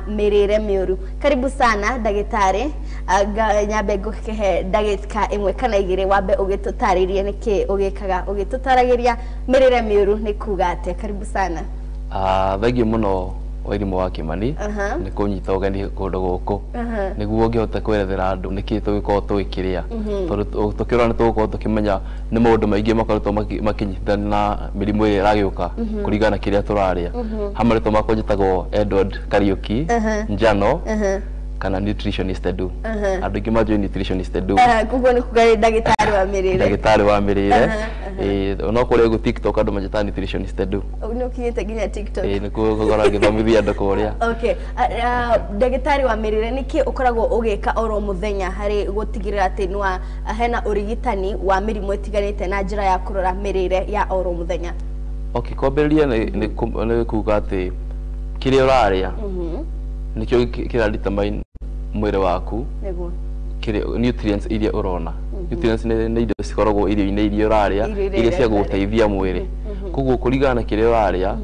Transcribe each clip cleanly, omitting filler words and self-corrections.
Mĩrĩre mĩũru. Karibu sana, ndagĩtarĩ. Nyambe ngũkĩhe ndagĩka 1 kana 2 wambe ũgĩtũtarĩrie nĩkĩ ũgĩkaga, ũgĩtũtaragĩria mĩrĩre mĩũru nĩ kuga atĩa. Karibu sana. Thengiũ mũno, Wairimũ wa Kĩmani, nĩ kũnyita ũgeni kũndũ gũkũ nĩguo ngĩhote kwerethera andũ nĩkĩ tũgĩkorwo tũgĩkĩrĩa, tondũ tũkĩrora nĩ tũgũkorwo tũkĩmenya nĩ maũndũ maingĩ makoretwo makĩnyitithania na mĩrimũ ĩrĩa ĩragĩũka kũringana na kĩrĩa tũrarĩa. Ha marĩtwa makwa njĩtagwo Edward Kariuki Njano kana Nutritionist Edu. Andũ aingĩ manjũĩ Nutritionist Edu. Koguo nĩ kuga nĩ ndagĩtarĩ wa mĩrĩre. Ndagĩtarĩ wa mĩrĩre. Ĩĩ, no kũrĩa ũguo TikTok andũ manjĩtaga Nutritionist Edu. Nĩ ũkinyĩte nginya TikTok? Ĩĩ, nĩkuo ngoragwo ngĩthomithia andũ kũrĩa. Okay. Ndagĩtarĩ wa mĩrĩre, nĩkĩ ũkoragwo ũgĩka oro mũthenya harĩ gũtigĩrĩra atĩ nĩwa hena ũrigitani wa mĩrimũ ĩtiganĩte na njĩra ya kũrora mĩrĩre ya oro mũthenya? Okay, kwambĩrĩria nĩ kuga atĩ kĩrĩa ũrarĩa nĩkĩo kĩra determine mwĩrĩ waku, kĩrĩa nutrients iria ũrona. Nutrients nĩ indo cikoragwo irio-inĩ iria ũrarĩa, Irio iria iria cia ũrarĩa. Gũgũteithia mwĩrĩ. Koguo kũringana na kĩrĩa ũrarĩa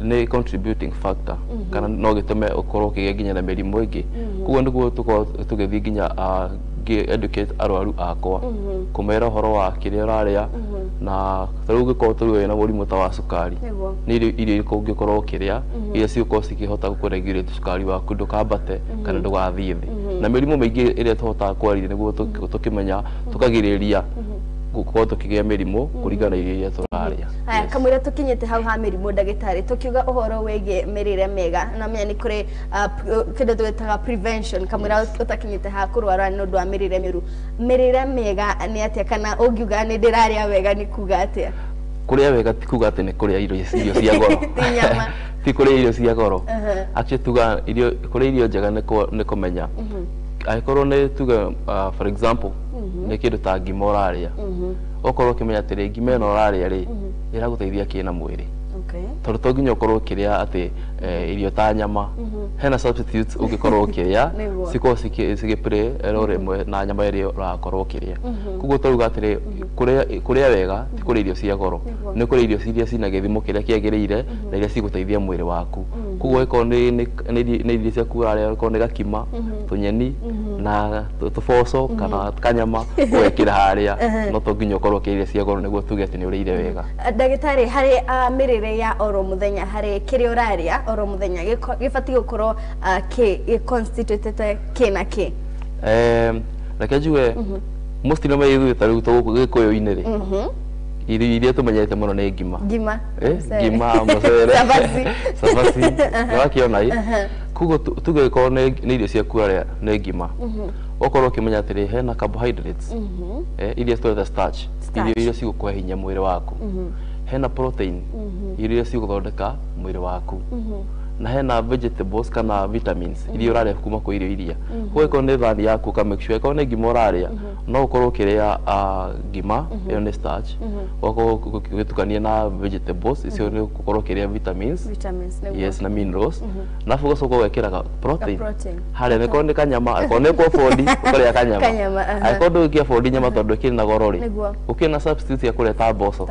nĩ contributing factor kana no gĩtũme ũkorwo ũkĩgĩa nginya na mĩrimũ ĩngĩ. Koguo nĩguo tũkorwo tũgĩthiĩ nginya ngĩ educate arwaru akwa, kũmera ũhoro wa kĩrĩa ũrarĩa, na ta rĩu ũngĩkorwo tũrĩ wĩna mũrimũ ta wa cukari, nĩ irio irĩkũ ũngĩkorwo ũkĩrĩa iria cigũkorwo cikĩhota gũkũ-regulate cukari waku ndũkambate kana ndũgathiĩ thĩ, na mĩrimũ mĩingĩ ĩrĩa tũhotaga kwaria nĩguo tũkĩmenya tũkagirĩrĩria gũkorwo tũkĩgĩa mĩrimũ kũringana na irio iria tũrarĩa. Haya, kamũira tũkinyĩte hau ha mĩrimũ, ndagĩtarĩ, tũkiuga ũhoro wĩgiĩ mĩrĩre mĩega, na menya nĩ kũrĩ kĩndũ twĩtaga prevention kamũira ũtakinyĩte ha kũrwara nĩ ũndũ wa mĩrĩre mĩũru. Mĩrĩre mĩega nĩ atĩa, kana ũngiuga nĩ ndĩrarĩa wega nĩ kuga atĩa? Kũrĩa wega ti kuga atĩ nĩ kũrĩa irio cia goro. Ti nyama. Ti kũrĩa irio cia goro. Actually, tuga irio, kũrĩa irio njega nĩ kũmenya angĩkorwo nĩ tuge, for example, nĩ kĩndũ ta ngima ũrarĩa, ũkorwo ũkĩmenya atĩrĩ, ngima ĩno ũrarĩa rĩ, ĩragũteithia kĩ na mwĩrĩ? Tondũ to nginya ũkorwo ũkĩrĩa atĩ irio ta nyama, hena substitutes ũngĩkorwo ũkĩrĩa cikorwo cigĩ play role ĩmwe na nyama ĩrĩa ũrakorwo ũkĩrĩa. Koguo tauga atĩrĩ, kũrĩa wega ti kũrĩa irio cia goro, nĩ kũrĩa irio iria cina gĩthimo kĩrĩa kĩagĩrĩire na iria cigũteithia mwĩrĩ waku. Koguo ĩkorwo nĩ irio ciaku ũrarĩa, ĩkorwo nĩ gakima, tũnyeni na tũboco kana kanyama ũgekĩra harĩa, no to nginya ũkorwo ũkĩrĩa irio cia goro nĩguo tuge atĩ nĩ ũrĩire wega. Ndagĩtarĩ, harĩ mĩrĩre ya oro mũthenya, harĩ kĩrĩa ũrarĩa oro mũthenya gĩbatiĩ gũkorwo kĩ constituted kĩ na kĩ? Reke njuge mostly no ithuĩ ta rĩu tũgũkũ gĩkũyũ-inĩ rĩ, irio iria tũmenyerete mũno nĩ ngima. Ngima. Mũcere. Ngima, mũcere, Cabaci. Cabaci, nĩwakĩona ĩ. Koguo tuge ĩkorwo nĩ irio ciaku ũrarĩa nĩ ngima, ũkorwo ũkĩmenya atĩrĩ, hena carbohydrates, iria twĩta starch, Starch. irio iria cigũkũhe hinya mwĩrĩ waku, hena protein, irio iria cigũthondeka mwĩrĩ waku, na hena vegetables kana vitamins iria ũrarĩa kuma kwĩ irio iria. Koguo ĩkorwo nĩ thani yaku, ũka make sure ĩkorwo nĩ ngima ũrarĩa, no ũkorwo ũkĩrĩa ngima ĩyo nĩ starch, ũgakorwo ũgĩtukania na vegetables icio nĩ ũgũkorwo ũkĩrĩa vitamins. Vitamins, nĩguo. Yes, na minerals, na arabu ũgacoka ũgekĩra ka protein. Ka protein. Harĩa nĩkorwo nĩ kanyama, angĩkorwo nĩ ũkũ-afford ũkarĩa kanyama. Kanyama, aha. Angĩkorwo ndũngĩ afford nyama tondũ ĩkĩrĩ na goro rĩ, ũkĩrĩ na substitute ya kũrĩa ta mboco.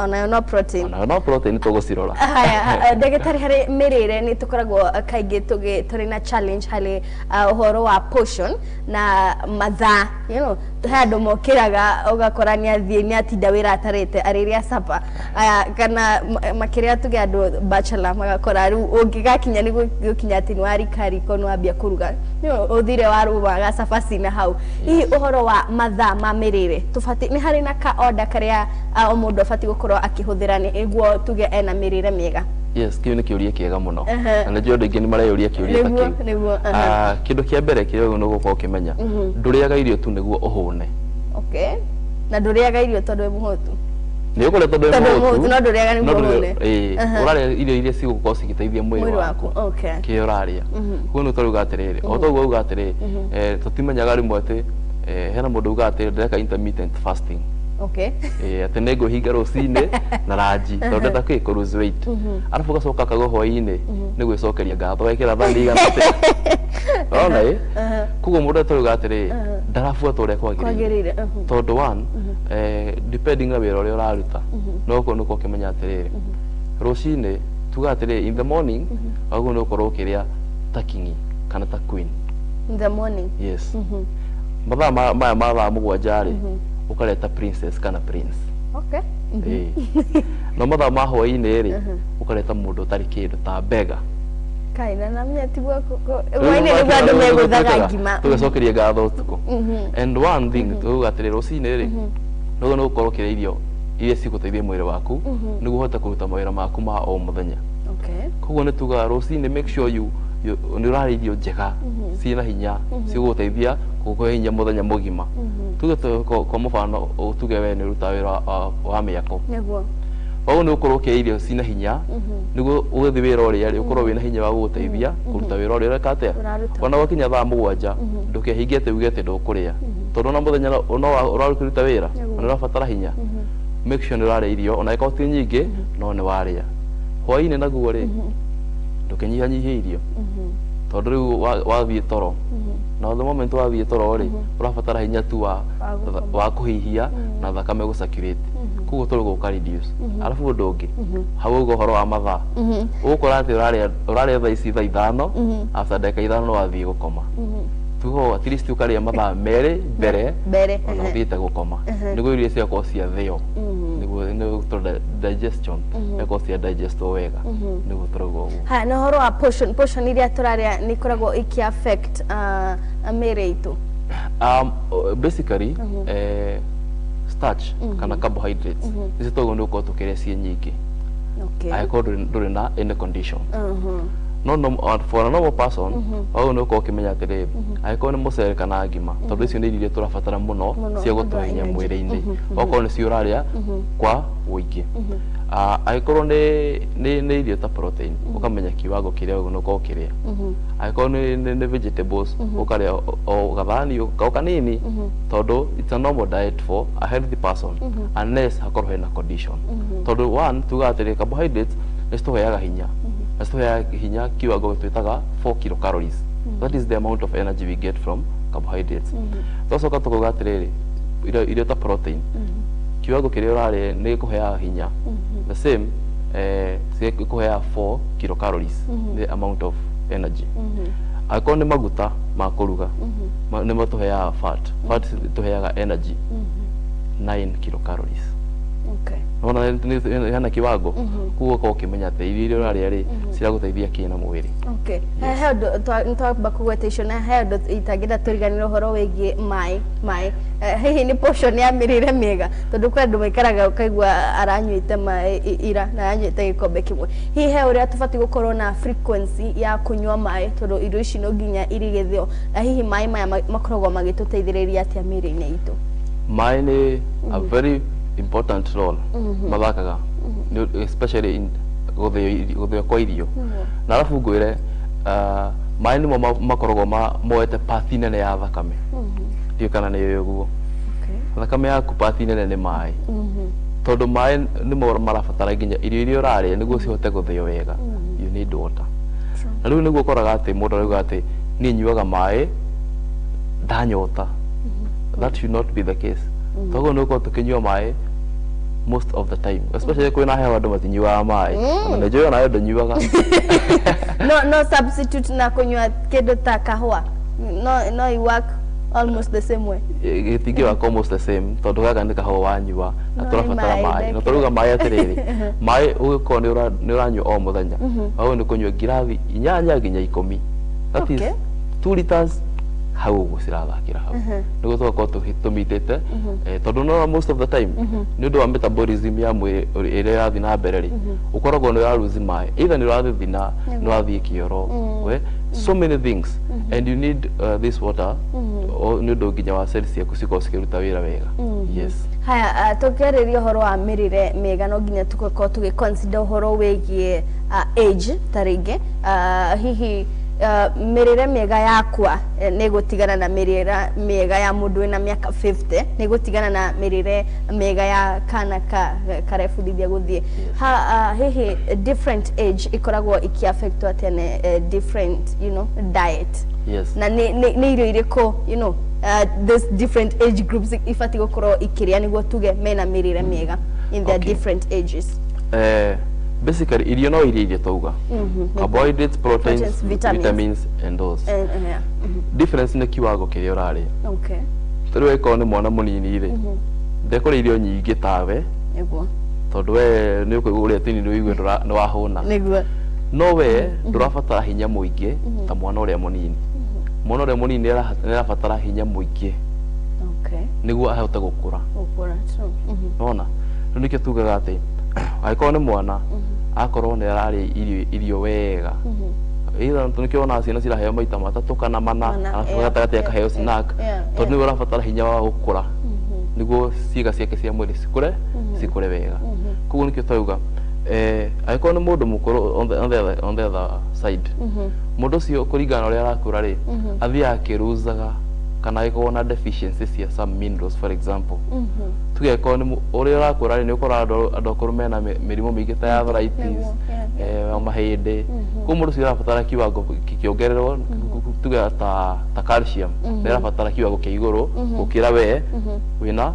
Onayo no protein. Onayo no protein, tũgũcirora. Haya, ndagĩtarĩ, harĩ mĩrĩre nĩ tũkoragwo kaingĩ tũrĩ na challenge harĩ ũhoro wa portion na mathaa. He andũ mokĩraga ũgakora nĩ athiĩ nĩ atinda wĩra atarĩte, arĩrĩa supper. Aya, kana makĩrĩa tuge andũ bachelor, magakora rĩu ũngĩgakinya nĩ gũkinya atĩ nĩ warika riko, nĩ wambia kũruga, nĩ ũthire warũma gacabaci na hau. Hihi ũhoro wa mathaa ma mĩrĩre, tũbatiĩ nĩ harĩ na ka order karĩa o mũndũ abatiĩ gũkorwo akĩhũthĩra nĩguo tuge ena mĩrĩre mĩega? Yes, kĩu nĩ kĩũria kĩega mũno na nĩ njũĩ andũ aingĩ nĩ mareyũria kĩũria ta kĩu. Kĩndũ kĩa mbere kĩrĩa ũgũ nĩ gũkorwo ũkĩmenya, ndũrĩaga irio tu nĩguo ũhũne. Okay, na ndũrĩaga irio tondũ wĩ mũhũtu. Nĩ ũkũrĩa tondũ wĩ Tondũ wĩ mũhũtu, mũhũtu, no ndũrĩaga nĩguo no ũhũne. Ĩĩ, ũrarĩa irio iria cigũkorwo cigĩteithia mwĩrĩ mwĩrĩ waku, waku, okay. Kĩrĩa ũrarĩa. Koguo nĩ tũrauga atĩrĩrĩ, o toguo auga atĩrĩ, tũtimenyaga rĩmwe atĩ hena mũndũ ugaga atĩ ndĩreka intermittent fasting. Atĩ nĩ ngwĩhinga rũcinĩ na ranji tondũ ndenda kĩ kũ lose weight, arabu ũgacoka akauga hwaĩ-inĩ nĩ gwĩcokeria ngatho, wekĩra thani igana atĩa, ũrona ĩ. Koguo mũndũ atauga atĩrĩ, ndarabuata ũrĩa kwagĩrĩire. Kwagĩrĩire. Tondũ one, depending na wĩra ũrĩa ũraruta, no ũkorwo nĩ ũkorwo ũkĩmenya atĩrĩrĩ, rũcinĩ tuga atĩrĩrĩ, in the morning wagĩrĩirwo nĩ gũkorwo ũkĩrĩa ta king kana ta queen. In the morning. Yes. Mathaa maya ma thaa 7 rĩ, ũkarĩa ta princess kana prince. Okay. Ĩĩ. No mathaa ma hwaĩ-inĩ rĩ, ũkarĩa ta mũndũ ũtarĩ kĩndũ, ta beggar. Kai na namenya tiguo hwaĩ-inĩ nĩguo andũ megũthaga ngima. Tũgacokeria ngatho ũtukũ. And one thing tuuga atĩrĩ, rũcinĩ rĩ, nĩguo nĩ gũkorwo ũkĩrĩa irio iria cigũteithia mwĩrĩ waku nĩguo ũhote kũruta mawĩra maku ma o mũthenya. Okay. Koguo nĩ tugaga rũcinĩ make sure you nĩ ũrarĩa irio njega ciĩna hinya cigũgũteithia gũkũhe hinya mũthenya mũgima. Tuge kwa mũbano, tuge we nĩ ũrutaga wĩra wa mĩako. Nĩguo. Koguo nĩ ũkorwo ũkĩrĩa irio cina hinya nĩguo ũgĩthiĩ wĩra ũrĩa rĩ, ũkorwo wĩna hinya wa gũgũteithia kũruta wĩra ũrĩa ũreka atĩa. Ũraruta. Ona gwakinya thaa 7 ndũkehinge atĩ uge atĩ ndũkũrĩa, tondũ ona mũthenya no ũrakĩruta wĩra na nĩ ũrabatara hinya. Make sure nĩ ũrarĩa irio ona ĩkorwo ti nyingĩ, no nĩ warĩa. Hwaĩ-inĩ naguo rĩ, ndũkĩnyihanyihie irio, tondũ rĩu wathiĩ toro, na the moment wathiĩ toro rĩ, ũrabatara hinya tu wa Wa gũkoma. Wa kũhihia na thakame gũ circulate, koguo toro gũka reduce. Arabu ũndũ ũngĩ hau ũguo, ũhoro wa mathaa, ũgũkora atĩ ũrarĩa thaa ici thaa 5, after ndagĩka 5 no wathiĩ gũkoma. Tugo at least ũkarĩa mathaa 2 mbere Mbere. ona ũthiĩte gũkoma, nĩguo irio cigakorwo ciathĩo, nĩguo nĩguo tondũ digestion ĩgakorwo cia digestwo wega, nĩguo tũrauga ũguo. Ha, na ũhoro wa portion iria tũrarĩa nĩ ikoragwo iki affect mĩĩrĩ itũ? Basically starch kana carbohydrates ici toguo nĩ gũkorwo tũkĩrĩa ciĩ nyingĩ angĩkorwo ndũrĩ na any condition. No for a normal person wagĩrĩirwo nĩ gũkorwo ũkĩmenya atĩrĩrĩ, angĩkorwo nĩ mũcere kana ngima, tondũ icio nĩ irio iria tũrabatara mũno Mũno, cia nĩ ũndũ wa gũtũhe hinya energy. mwĩrĩ-inĩ, okorwo nĩcio ũrarĩa kwa ũingĩ. Angĩkorwo nĩ irio ta protein, ũkamenya kiwango kĩrĩa wagĩrĩirwo nĩ gũkorwo ũkĩrĩa. Angĩkorwo nĩ vegetables, ũkarĩa o gathani o kanini, tondũ it's a normal diet for a healthy person unless hakorwo hena condition. Tondũ one, tugaga atĩrĩ, carbohydrates nĩ citũheaga hinya, na citũheaga hinya kiwango twĩtaga 4 kilocalories. That is the amount of energy we get from carbohydrates. Twacoka tũkauga atĩrĩrĩ, irio ta protein, kiwango kĩrĩa ũrarĩa nĩ gĩkũheaga hinya the same, cigĩkũheaga 4 kilocalories, the amount of energy. Angĩkorwo nĩ maguta ma kũruga, nĩ matũheaga fat, fat tũheaga energy 9 kilocalories. Nona hena kiwango, koguo ũkorwo ũkĩmenya atĩ irio iria ũrarĩa rĩ, ciragũteithia kĩ na mwĩrĩ. Okay. He ũndũ nĩtwamba kũgweta icio, na he ũndũ itangĩenda tũriganĩre, ũhoro wĩgiĩ maĩ. Hihi nĩ portion ya mĩrĩre mĩega? Tondũ kwĩ andũ maikaraga ũkaigua aranyuĩte maĩ ira na aranyuĩte gĩkombe kĩmwe. Hihi he ũrĩa tũbatiĩ gũkorwo na frequency ya kũnyua maĩ, tondũ irio ici no nginya irigithio? Na hihi maĩ maya makoragwo magĩtũteithĩrĩria atĩa mĩrĩ-inĩ itũ? Maĩ nĩ a very important role mathakaga, especially in gũthĩo kwa irio. Na arabu ngwĩre, maĩ nĩmo makoragwo moete part nene ya thakame. Ndiũĩ kana nĩ ũĩ ũguo. Thakame yaku part nene nĩ maĩ, tondũ maĩ nĩmo marabatara nginya irio iria ũrarĩa nĩguo cihote gũthĩo wega. You need water. Na rĩu nĩguo ũkoraga atĩ mũndũ arauga atĩ niĩ nyuaga maĩ ndanyota. That should not be the case. Toguo nĩ gũkorwo tũkĩnyua maĩ most of the time, especially kwĩna heho, andũ matinyuaga maĩ. Ona nĩ njũĩ onawe ndũnyuaga. No substitute na kunywa kĩndũ ta kahũa, no i work almost the same way? Gĩtingĩ work almost the same, tondũ gaka nĩ kahũa wanyua na No, nĩ tũrabatara maĩ maĩ. Na ndekĩra. tũrauga maĩ atĩrĩrĩ, maĩ ũgĩkorwo nĩ ũranyua o mũthenya, wagĩrĩirwo nĩ kũnyua ngirathi 8 nginya 10, that is 2 liters hau ũguo cirathakĩra hau, nĩguo tũgakorwo tũmitĩte, tondũ no most of the time nĩ ũndũ wa metabolism ya mwĩrĩ ĩrĩa ĩrathiĩ na mbere rĩ, ũkoragwo nĩ ũraruzi maĩ, either nĩ ũrathithina, nĩ ũrathiĩ kĩoro, we so many things, and you need this water nĩ ũndũ nginya wa cells ciaku cikorwo cikĩruta wĩra wega. Yes. Haya, tũkĩarĩria ũhoro wa mĩrĩre mĩega, no nginya tũgakorwo tũgĩ consider ũhoro wĩgiĩ age. Ta rĩngĩ, hihi mĩrĩre mĩega yakwa nĩ gũtigana na mĩrĩre mĩega ya mũndũ wĩna mĩaka 50, nĩ gũtigana na mĩrĩre mĩega ya kana ka karebundithia gũthiĩ ha? Hihi different age ĩkoragwo ĩkĩ-affect atĩa nĩ different diet? Yes. Na nĩ irio irĩkũ this different age groups ibatiĩ gũkorwo ikĩrĩa nĩguo tuge mena mĩrĩre mĩega in their different ages? Eh, Basically irio no iria iria twauga, carbohydrates, proteins, Proteins, vitamins. Vitamins and those. Difference nĩ kiwango kĩrĩa ũrarĩa. Tarĩu angĩkorwo nĩ mwana mũnini rĩ, ndekũrĩa irio nyingĩ tawe, tondũ we nĩ ũkũigua ũrĩa tini nĩ ũigue nĩ wahũna. No we ndũrabatara hinya mũingĩ ta mwana ũrĩa mũnini. Mwana ũrĩa mũnini nĩ arabatara hinya mũingĩ nĩguo ahote gũkũra. Gũkũra, true. Nona rĩu nĩkĩo tugaga atĩ angĩkorwo nĩ mwana akorwo nĩ ararĩa irio wega, either nĩkĩo wonaga ciana ciraheo maita matatũ kana mana, Mana, arabu gatagatĩ akaheo snack, tondũ nĩwe ũrabatara hinya wa gũkũra nĩguo ciĩga ciake cia mwĩrĩ cikũre wega. Koguo nĩkĩo twauga angĩkorwo nĩ mũndũ mũkũrũ, on the other side, mũndũ ũcio kũringana na ũrĩa arakũra rĩ, athiaga akĩruzaga kana agĩkorwo na deficiency cia some minerals. For example, tuge angĩkorwo nĩ ũrĩa ũrakũra rĩ, nĩ ũkoraga andũ akũrũ mena mĩrimũ mĩingĩ ta ya arthritis, mahĩndĩ. Koguo mũndũ ũcio arabatara kiwango kĩongererwo, tuge ta calcium nĩ arabatara kiwango kĩa igũrũ gũkĩra we wĩna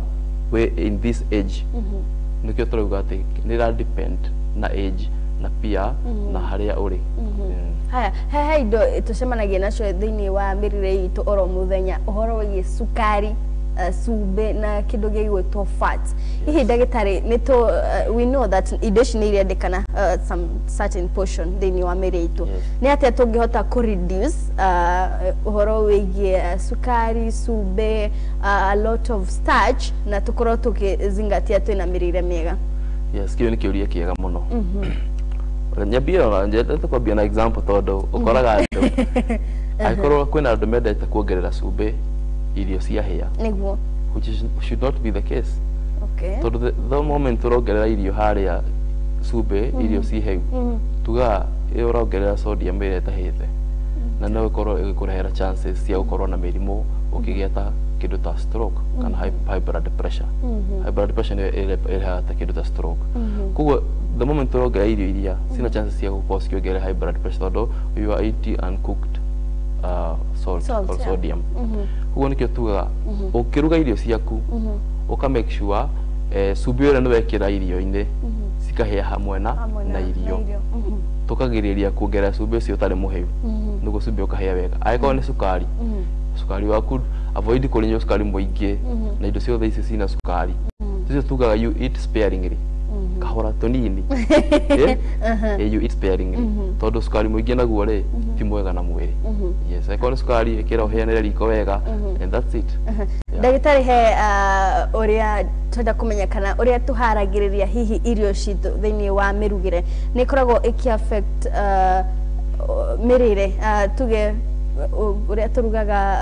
wĩ in this age. Nĩkĩo tũrauga atĩ nĩ ĩra depend na age na pia na harĩa ũrĩ. Haya, he indo tũcemanagia nacio thĩinĩ wa mĩrĩre itũ oro mũthenya, ũhoro wĩgiĩ cukari, cumbĩ na kĩndũ gĩgwĩtwo fat. Hihi ndagĩtarĩ, nĩ tũ we know that indo ici nĩ irendekana some certain portion thĩinĩ wa mĩrĩ itũ. Nĩ atĩa tũngĩhota kũ reduce ũhoro wĩgiĩ cukari, cumbĩ, a lot of starch, na tũkorwo tũkĩzingatia twĩna mĩrĩre mĩega? Yes, kĩu nĩ kĩũria kĩega mũno. Nyambie ona nyendete kwambia na example, tondũ ũkoraga andũ, angĩkorwo kwĩna andũ mendete kuongerera cumbĩ irio ciahĩa, which is, should not be the case, tondũ the moment ũrongerera irio harĩa cumbĩ, irio ci hĩu, tugaga ĩyo ũrongerera sodium ĩrĩa ĩtahĩte, na no ĩkorwo ĩgĩkũrehera chances cia gũkorwo na mĩrimũ ũkĩgĩa ta kĩndũ ta stroke kana high blood pressure. High blood pressure nĩyo ĩrehaga ta kĩndũ ta stroke. Koguo the moment ũrongerera irio iria cina chances cia gũkorwo cikĩongerera high blood pressure, tondũ you are eating uncooked salt, Salt, or sodium. Koguo nĩkĩo tugaga ũkĩruga irio ciaku ũka make sure cumbĩ ũrĩa nĩ wekĩra irio-inĩ cikahĩa hamwe na, Hamwe na irio. Tũkagirĩrĩria kuongerera cumbĩ ũcio ũtarĩ mũhĩu nĩguo cumbĩ ũkahĩa wega. Angĩkorwo nĩ cukari, cukari waku, avoid kũrĩnyua cukari mũingĩ na indo ciothe ici cina cukari. Icio tugaga you eat sparingly, kahora tũnini. You eat sparingly, tondũ cukari mũingĩ naguo rĩ ti mwega na mwĩrĩ. Yes, angĩkorwo nĩ cukari, ĩkĩra ũhĩanĩre riko wega and that's it. Yeah. Ndagĩtarĩ, he ũrĩa twenda kũmenya kana ũrĩa tũharagĩrĩria hihi irio citũ thĩinĩ wa mĩrugĩre nĩ ĩkoragwo ĩkĩ affect mĩrĩre, tuge ũrĩa tũrugaga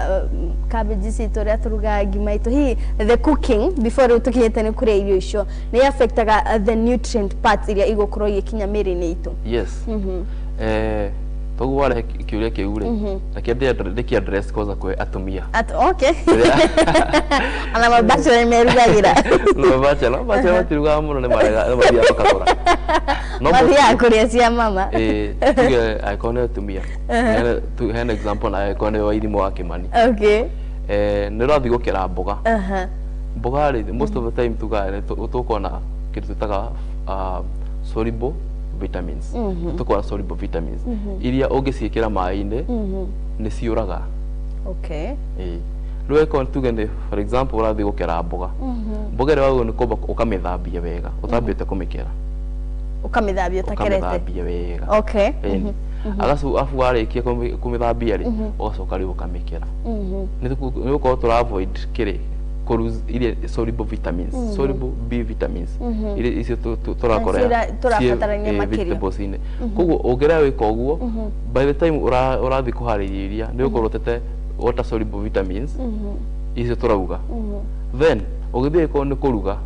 cabbage citũ, ũrĩa tũrugaga ngima itũ, hihi the cooking before rĩu tũkinyĩte nĩ kũrĩa irio icio nĩ affectaga the nutrient parts iria igũkorwo igĩkinya mĩrĩ-inĩ itũ? Yes, toguo warehe kĩũria kĩu rĩ, reke ndĩkĩ address kwanza kwĩ atumia. Okay, ana mabachelor nĩ merugagĩra? No bachelor matirugaga mũno, nĩ marega nĩ mathiaga makagũra. No mathiaga kũrĩa cia mama. Ĩĩ, tuge angĩkorwo nĩ atumia, hena example na angĩkorwo nĩ Wairimũ wa Kĩmani, nĩ ũrathiĩ gũkera mboga. Mboga rĩ, most of the time tugaga nĩ tũkona kĩndũ twĩtaga soluble vitamins. Tũkona soluble vitamins iria ũngĩciĩkĩra maĩ-inĩ nĩ ciũraga. Ĩĩ, rĩu angĩkorwo tuge nĩ for example ũrathiĩ gũkera mboga, mboga ĩrĩa wagĩrĩirwo nĩ kwamba ũkamĩthambia wega ũtambĩte kũmĩkera. Ũkamĩthambia ũtakerete? Ũkamĩthambia wega. Ĩni. Agacu afu warĩkia kũmĩthambia rĩ, ũgacoka rĩu ũkamĩkera. Nĩ gũkorwo tũra avoid kĩrĩ kũ iria soluble vitamins, soluble B vitamins iria icio tũrakora Tũrabatarania makĩria. Vegetables-inĩ. Koguo ũngĩrega gwĩka ũguo, by the time ũrathiĩ kũharĩria iria nĩ ũgũkorwo ũtete water soluble vitamins icio tũrauga. Then ũgĩthiĩ ĩkorwo nĩ kũruga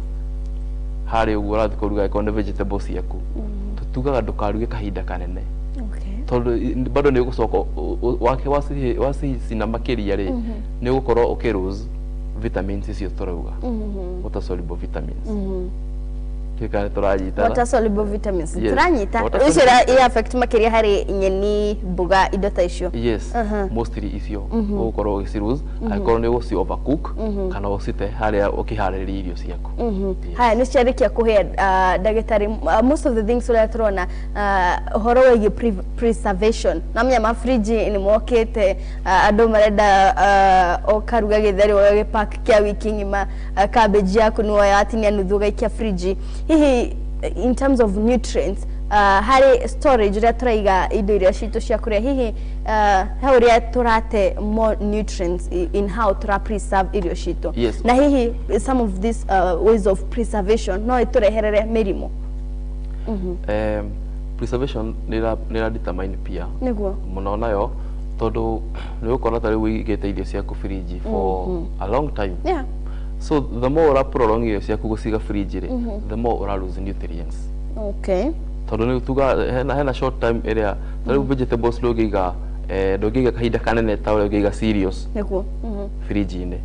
harĩa ũguo ũrathiĩ kũruga, ĩkorwo nĩ vegetables ciaku, tugaga ndũkaruge kahinda kanene, tondũ bado nĩ ũgũcoka wake wacicina makĩria rĩ, nĩ ũgũkorwo ũkĩ lose vitamins icio tũrauga, water soluble vitamins. Tuika tũranyitana. Water soluble vitamins. Yes. Tũranyita. Water Icio soluble. ira affect makĩria harĩ nyeni, mboga, indo ta icio. Yes, mostly icio ũgũkorwo ũgĩciruse angĩkorwo nĩ ũgũci overcook kana ũcite harĩa ũkĩharĩrĩria irio ciaku. Yes. Haya, nĩ ciarĩkia kũhĩa, ndagĩtarĩ, most of the things ũrĩa tũrona, ũhoro wĩgiĩ preservation na menya mafriji nĩ mokĩte, andũ marenda ũkaruga gĩtheri ũgagĩpack kĩa wiki ng'ima, cabbage yaku nĩ woya watinia nuthu ũgaikia friji. Hihi in terms of nutrients, harĩ storage ũrĩa tũraiga indo iria citũ cia kũrĩa, hihi he ũrĩa tũrate more nutrients in how tũra preserve irio citũ? Yes. Na hihi some of these ways of preservation no ĩtũreherere mĩrimũ? Preservation nĩ ĩra determine pia Nĩguo. Mũno nayo, tondũ nĩ ũgũkora ta rĩu ũigĩte irio ciaku friji for a long time. So the more ũra prolong irio ciaku gũciga friji rĩ, the more ũra lose nutrients. Tondũ nĩ tuga hena short time ĩrĩa ta rĩu vegetables ndũngĩiga, ndũngĩiga kahinda kanene ta ũrĩa ũngĩiga cereals Nĩguo. Friji-inĩ.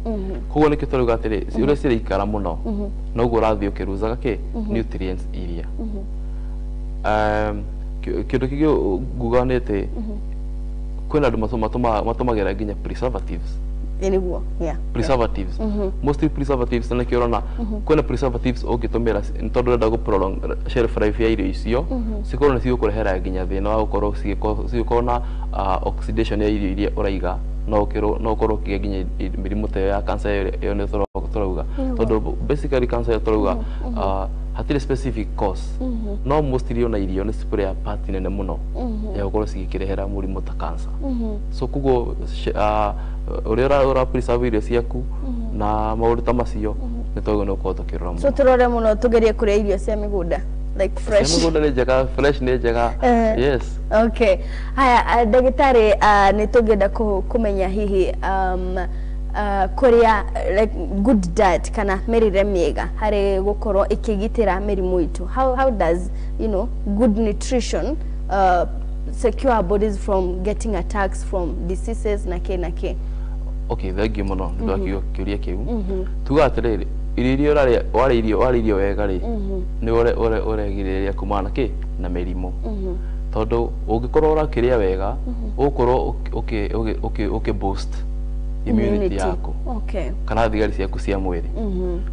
Koguo nĩkĩo tũrauga atĩrĩ, ũrĩa ciraikara mũno noguo ũrathiĩ ũkĩruzaga kĩ nutrients iria. Kĩndũ kĩngĩ nguga nĩ atĩ kwĩna andũ matũmagĩra nginya preservatives. Ĩ, nĩguo, yeah. Preservatives, mostly preservatives, na nĩkĩo ũrona kwĩna preservatives ũngĩtũmĩra nĩ tondũ ũrenda gũ prolong shelf life ya irio icio, cikorwo nĩ cigũkũrehera nginya thĩna wa gũkorwo cigĩkorwo na oxidation ya irio iria ũraiga, no ũkorwo ũkĩgĩa nginya mĩrimũ ta ĩyo ya cancer ĩyo nĩ tũrauga, tondũ basically cancer ĩyo tũrauga, hatirĩ specific cause, no mostly ona irio nĩ ciplay part nene mũno ya gũkorwo cigĩkĩrehera mũrimũ ta cancer. So koguo ũrĩa ũra preserve irio ciaku na maũndũ ta macio nĩ twagĩrĩirwo nĩ gũkorwo tũkĩrora So mũno. tũrore mũno, tũgerie kũrĩa irio cia mĩgũnda, like Cia fresh. mĩgũnda nĩ njega, fresh nĩ njega. Yes. Okay, haya, ndagĩtarĩ, nĩ tũngĩenda kũmenya hihi kũrĩa like good diet kana mĩrĩre mĩega harĩ gũkorwo ĩkĩgitĩra mĩrimũ itũ. How does good nutrition secure our bodies from getting attacks from diseases na kĩ na kĩ? Okay, thank you mũno nĩ ũndũ wa kĩũria kĩu. Tuga atĩrĩrĩ, irio iria ũrarĩa, warĩa irio wega rĩ, nĩ ũregirĩrĩria kumana na kĩ na mĩrimũ, tondũ ũngĩkorwo ũrakĩrĩa wega ũgũkorwo ũkĩ boost immunity yaku kana thigari ciaku cia mwĩrĩ.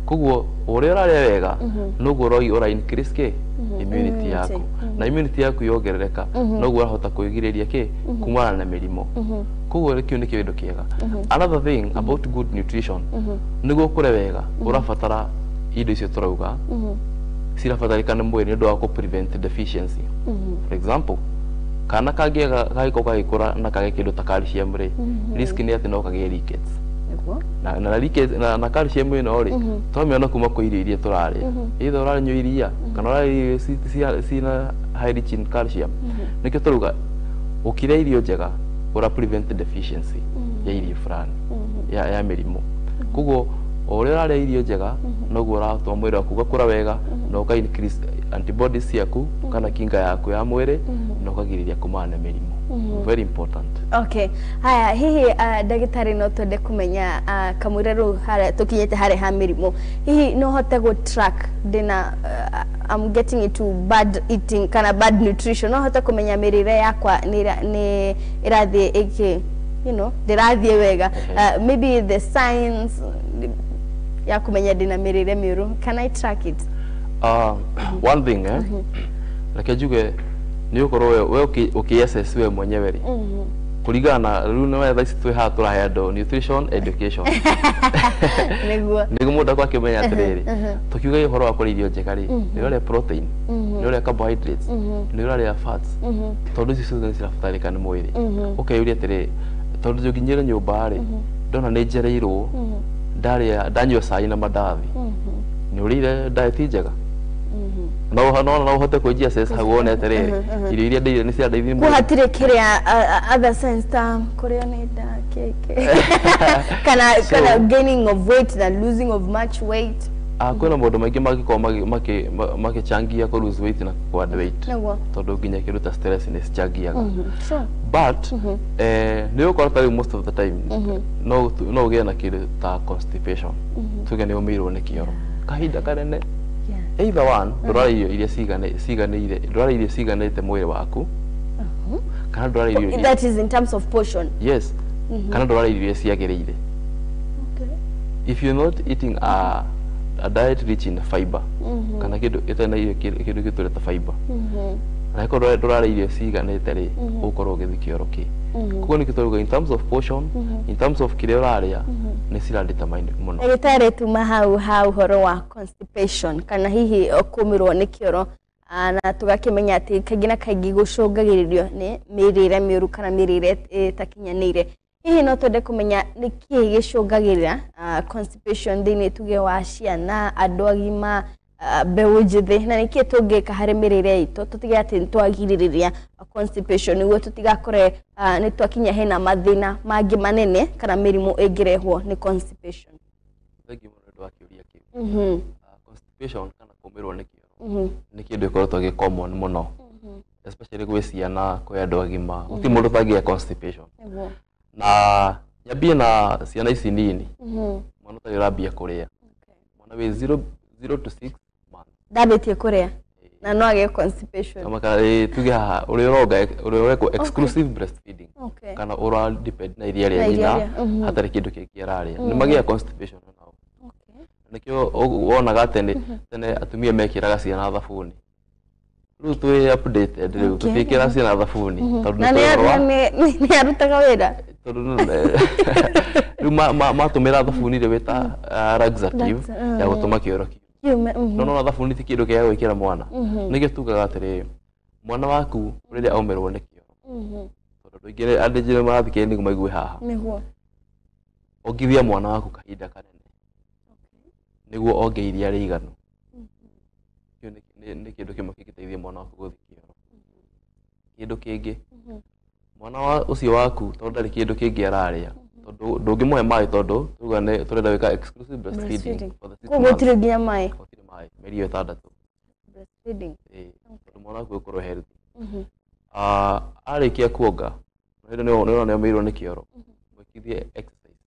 Koguo ũrĩa ũrarĩa wega noguo ũra increase kĩ immunity yaku, na immunity yaku yongerereka noguo ũrahota kwĩgirĩrĩria kĩ kumana na mĩrimũ. Koguo kĩu nĩ kĩndũ kĩega. Another thing about good nutrition, nĩguo ũkũre wega ũrabatara indo icio tũrauga cirabatarĩkana mwĩrĩ nĩ ũndũ wa kũ prevent deficiency. For example, kana kangĩaga kangĩkorwo gagĩkũra na kage kĩndũ ta calcium rĩ, risk nĩ atĩ no kagĩe rickets. Na rickets na calcium ĩno rĩ, twamĩona kuma kwĩ irio iria tũrarĩa, either ũranyua iria kana ũrarĩa irio cina high rich in calcium. Nĩkĩo tũrauga ũkĩrĩa irio njega ũra prevent deficiency ya irio fulani ya mĩrimũ. Koguo o ũrĩa ũrarĩa irio njega noguo ũratũma mwĩrĩ waku ũgakũra wega na ũka increase antibodies ciaku kana kinga yaku ya mwĩrĩ na ũkagirĩrĩria kumana na mĩrimũ. Very important. Okay, haya, hihi ndagĩtarĩ, no twende kũmenya, kamũira rĩu harĩa tũkinyĩte harĩa ha mĩrimũ, hihi no hote gũ track ndĩna I'm getting into bad eating kana bad nutrition? No hote kũmenya mĩrĩre yakwa nĩ ĩrathiĩ ĩkĩ ndĩrathiĩ wega? Maybe the signs ya kũmenya ndĩna mĩrĩre mĩũru, can I track it? One thing, reke njuge nĩ ũkorwo we ũkĩ-assess we mwenyewe rĩ, kũringana na rĩu nĩ thaa ici twĩ haha tũrahe andũ nutrition education. Nĩguo mũndũ akorwo akĩmenya atĩrĩrĩ, tũkiuga ũhoro wa kũrĩa irio njega rĩ, nĩ ũrarĩa protein, nĩ ũrarĩa carbohydrates, nĩ ũrarĩa fats, tondũ icio ciothe nĩ cirabatarĩka nĩ mwĩrĩ. Ũkeyũria atĩrĩrĩ, tondũ njũkinyĩre nyũmba rĩ, ndona nĩ njereirwo, ndarĩa, ndanyua cai na mandathi, nĩ ũrĩire diet njega? No ũhote kwĩnjia assess hau wone atĩrĩrĩ, irio iria ndĩire nĩ ciandeithia Ko mwĩrĩ. Hatirĩ kĩrĩa other sense ta kũrĩa nĩ nda kĩkĩ kana gaining of weight na losing of much weight? Kwĩna maũndũ maingĩ mangĩkorwo makĩchangia kũ lose weight na kũ add weight. Tondũ nginya kĩndũ ta stress nĩ cichangiaga. But nĩ ũgũkora ta rĩu most of the time no ũgĩe na kĩndũ ta constipation, tuge nĩ ũmĩirwo nĩ kĩoro kahinda kanene. Either one, ndũrarĩa irio iria ciganĩire, ndũrarĩa irio ciganĩte mwĩrĩ waku, kana ndũrarĩa irio iria That is in terms of portion. Yes, kana ndũrarĩa irio iria ciagĩrĩire. If you're not eating a diet rich in fiber, kana kĩndũ ĩtarĩ na irio, kĩndũ gĩtũrĩte fiber, na angĩkorwo ndũrarĩa irio ciganĩte rĩ, ũgũkorwo ũgĩthiĩ kĩoro kĩ. Koguo nĩkĩo tũrauga in terms of portion, in terms of kĩrĩa ũrarĩa, nĩ cira determine mũno. Ndagĩtarĩ, tuma hau ha ũhoro wa constipation kana hihi kũmĩrwo nĩ kĩoro, na tũgakĩmenya atĩ kaingĩ na kaingĩ gũcũngagĩrĩrio nĩ mĩrĩre mĩũru kana mĩrĩre ĩtakinyanĩire. Hihi no twende kũmenya nĩ kĩĩ gĩcũngagĩrĩra constipation thĩinĩ tuge wa ciana, andũ agima, mbeũ njĩthĩ, na nĩ kĩĩ tũngĩka harĩ mĩrĩre itũ tũtige atĩ nĩ twagirĩrĩria constipation nĩguo tũtigakore nĩ twakinya hena mathĩna mangĩ manene kana mĩrimũ ĩngĩrehwo nĩ constipation? Thengiũ mũno nĩ ũndũ wa kĩũria kĩu. Constipation kana kũmĩrwo nĩ kĩoro nĩ kĩndũ gĩkoretwo gĩ common mũno, especially gwĩ ciana, kwĩ andũ agima, gũtirĩ mũndũ ũtangĩgĩa constipation. Na nyambie na ciana ici nini, mwana ũtarĩ ũrambia kũrĩa, mwana wĩ 0 to 6 months. Ndambĩtie kũrĩa na no agĩe constipation? Kama tuge haha ũrĩa ũronga, ũrĩa ũrekwo exclusive breastfeeding, kana ũra depend na iria Na rĩa iria nyina, rĩa, hatarĩ kĩndũ kĩngĩ ararĩa, nĩ magĩaga constipation nao. Nĩkĩo wonaga tene tene atumia mekĩraga ciana thabuni. Rĩu twĩ updated, rĩu tũtiĩkĩra ciana thabuni tondũ Na nĩ nĩ tũĩ ũhoro wa nĩ arutaga wĩra. Tondũ rĩu matũmĩra thabuni rĩ wĩta laxative ya gũtũma kĩoro kiume. Kiume. No nona thabuni ti kĩndũ kĩa gwĩkĩra mwana. Nĩkĩo tugaga atĩrĩrĩ, mwana waku rĩrĩa aumĩrwo nĩ kĩoro, tondũ andũ aingĩ, andũ aingĩ nĩ marathikĩrĩria nĩguo maigue haha, ongithia mwana waku kahinda kanene nĩguo onge iria rĩiganu. Kĩu nĩ kĩndũ kĩmwe kĩngĩteithia mwana waku gũthiĩ kĩoro. Kĩndũ kĩngĩ, mwana wa ũcio waku, tondũ ndarĩ kĩndũ kĩngĩ ararĩa, tondũ ndũngĩmũhe maĩ, tondũ tuga nĩ tũrenda gwĩka exclusive breastfeeding Breastfeeding. for the 6 Koguo months. gũtirĩ nginya maĩ. Gũtirĩ maĩ mĩeri ĩyo 6. Breastfeeding. Ĩĩ, tondũ mwana waku egũkorwo healthy. Arĩkia kuonga, hĩndĩ nĩ ũrona nĩaumĩirwo nĩ kĩoro, mwĩkithie exercise.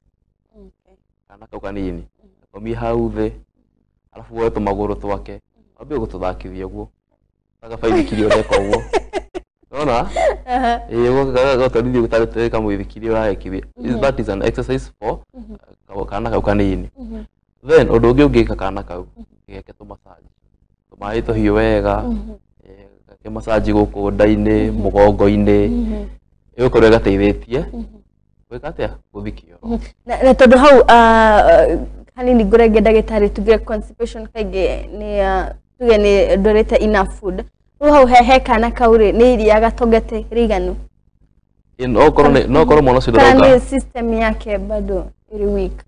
Kana kau kanini gakomie hau thĩ, arabu woe tũmagũrũ twake wambie gũtũthakithia ũguo gagabaithikiri ũreka ũguo nona ĩĩ gatwarithia tarĩ kamũithikiri ũrarekithia. That is an exercise for kana kau kanini. Then ũndũ ũngĩ ũngĩka kana kau, geke tũmassage, tũmaĩ tũhiũ wega, gake massage gũkũ nda-inĩ, mũgongo-inĩ, ĩgũkorwo ĩgateithĩtie gwĩka atĩa, gũthiĩ kĩoro. Na tondũ hau hanini ngũrenge ndagĩtarĩ, tuge constipation kaingĩ nĩ tuge nĩ ndũrĩte enough food. Rĩu hau he kana kau rĩ, nĩ iria gatongete rĩiganu? Ĩ, no korwo mwana ũcio kana ndũroka nĩ system yake bado ĩrĩ weak?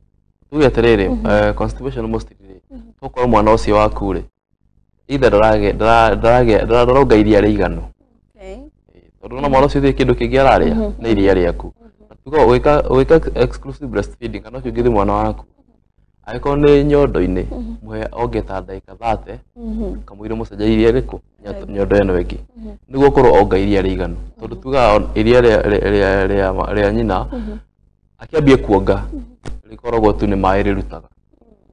Tuge atĩrĩrĩ, constipation mostly rĩ, tokorwo mwana ũcio waku rĩ, either ndaronga iria rĩiganu. Tondũ ona mwana ũcio thĩ kĩndũ kĩngĩ ararĩa nĩ iria rĩaku. Na tuga ũgĩka exclusive breastfeeding kana ũkĩongithia mwana waku, angĩkorwo nĩ nyondo-inĩ, mũhe onge ta ndagĩka 30 kamũira mũcenjia iria rĩkũ nyondo ĩno ĩngĩ, nĩguo ũkorwo onga iria rĩiganu, tondũ tugaga iria rĩa nyina akĩambia kuonga rĩkoragwo tu nĩ maĩ rĩrutaga.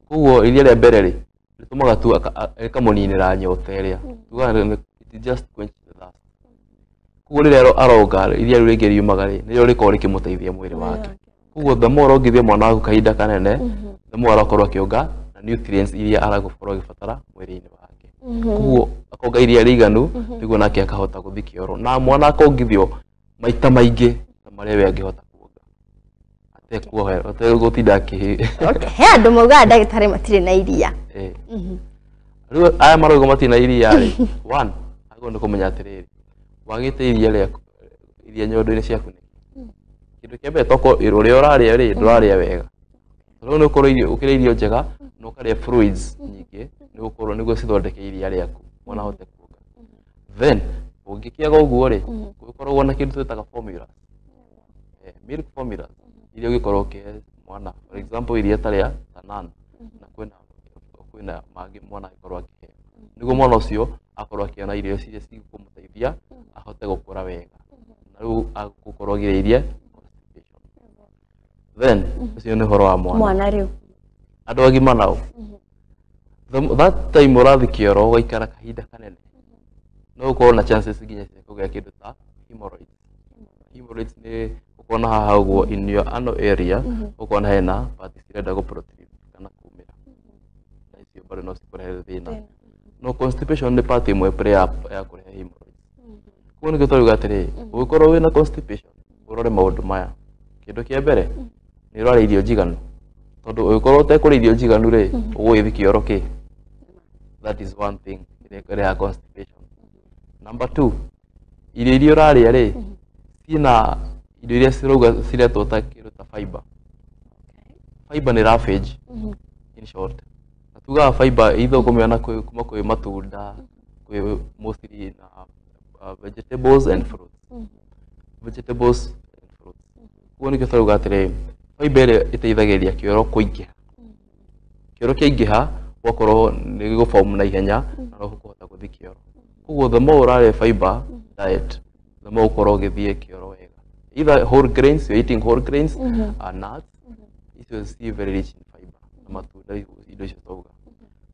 Koguo iria rĩa mbere rĩ rĩtũmaga tu rĩkamũninĩra nyota ĩrĩa tugaga it just quench the thirst. Koguo rĩrĩa aronga, iria rĩu rĩngĩ riumaga rĩ, nĩrĩo rĩkoragwo rĩkĩmũteithia mwĩrĩ wake. Koguo the more ũrongithia mwana waku kahinda kanene, the more arakorwo akĩonga na nutrients iria arakorwo agĩbatara mwĩrĩ-inĩ wake. Koguo akonga iria rĩiganu nĩguo nake akahota gũthiĩ kĩoro, na mwana akongithio maita maingĩ ta marĩa we angĩhota kuonga atekuohera, ategũtinda akĩ Okay. He andũ maugaga ndagĩtarĩ matirĩ na iria. Eh. Rĩu aya marauga matirĩ na iria rĩ, one, agĩrĩirwo nĩ kũmenya atĩrĩrĩ, wagĩte iria rĩaku, iria nyondo-inĩ ciaku nĩkĩ? Kĩndũ kĩa mbere, tokorwo ũrĩa ũrarĩa rĩ, ndũrarĩa wega. Rĩu nĩ ũkorwo irio, ũkĩrĩa irio njega na ũkarĩa fluids nyingĩ nĩ gũkorwo nĩguo cithondeke iria rĩaku mwana ahote kuonga. Then ũngĩkĩaga ũguo rĩ, gũkoragwo na kĩndũ twĩtaga formula, milk formula iria ũngĩkorwo ũkĩhe mwana, for example iria ta rĩa Tanan, na kwĩna mangĩ mwana angĩkorwo akĩheo nĩguo mwana ũcio akorwo akĩona irio iria cikũmũteithia ahote gũkũra wega na rĩu agũkorwo agirĩrĩirie constipation. Then ũcio nĩ ũhoro wa mwana. Mwana rĩu. Andũ agima nao, That time ũrathiĩ kĩoro ũgaikara kahinda kanene, no ũkorwo na chances nginya cia kũgĩa kĩndũ ta hemorrhoids. Hemorrhoids nĩ ũkona haha ũguo in your anal area, ũkona hena part cirenda gũ protrude kana kumĩra, na icio bado no cikũrehe thĩna. No constipation nĩ part ĩmwe play ya kũrehe hemorrhoids. Koguo nĩkĩo tũrauga atĩrĩ, ũngĩkorwo wĩna constipation, ũrore maũndũ maya. Kĩndũ kĩa mbere nĩ ũrarĩa irio njiganu, tondũ ũngĩkorwo ũtekũrĩa irio njiganu rĩ, ũgũgĩthiĩ kĩoro kĩ? That is one thing ĩrĩa ĩrehaga constipation. Number two, irio iria ũrarĩa rĩ, ciĩna indo iria cirauga ciretwo ta kĩndũ ta fiber. Fiber nĩ roughage in short. Na tugaga fiber either ũkũmĩona kuma kwĩ matunda, kwĩ mostly na vegetables and fruits. Vegetables and fruits. Koguo nĩkĩo tũrauga atĩrĩ, fiber ĩrĩa ĩteithagĩrĩria kĩoro kũingĩha. Kĩoro kĩaingĩha, ũgakorwo nĩ gĩgũform na ihenya na no ũkũhota gũthiĩ kĩoro. Koguo the more ũrarĩa fiber diet, the more ũkorwo ũgĩthiĩ kĩoro wega. Either whole grains, you're eating whole grains, nuts, icio ci very rich in fiber, na matunda, indo icio twauga.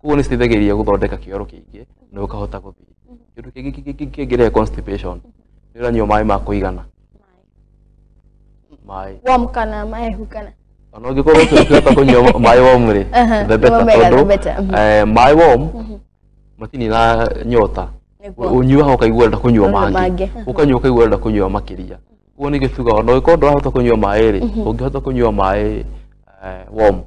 Koguo nĩ citeithagĩrĩria gũthondeka kĩoro kĩingĩ na ũkahota gũthiĩ. Kĩndũ kĩngĩ kĩngĩrehe constipation nĩ ũranyua maĩ ma kũigana. Maĩ. Warm kana mahehu kana? Ona ũngĩkorwo ũkĩhota kũnyua maĩ warm rĩ, the better, nĩmo mega, the tondũ better. Maĩ warm matinina nyota. Ũnyuaga ũkaigua ũrenda kũnyua Kũnyua mangĩ, mangĩ. ũkanyua ũkaigua ũrenda kũnyua makĩria. Koguo nĩkĩo tugaga ona ũngĩkorwo ndũrahota kũnyua maĩ rĩ, ũngĩhota kũnyua maĩ warm,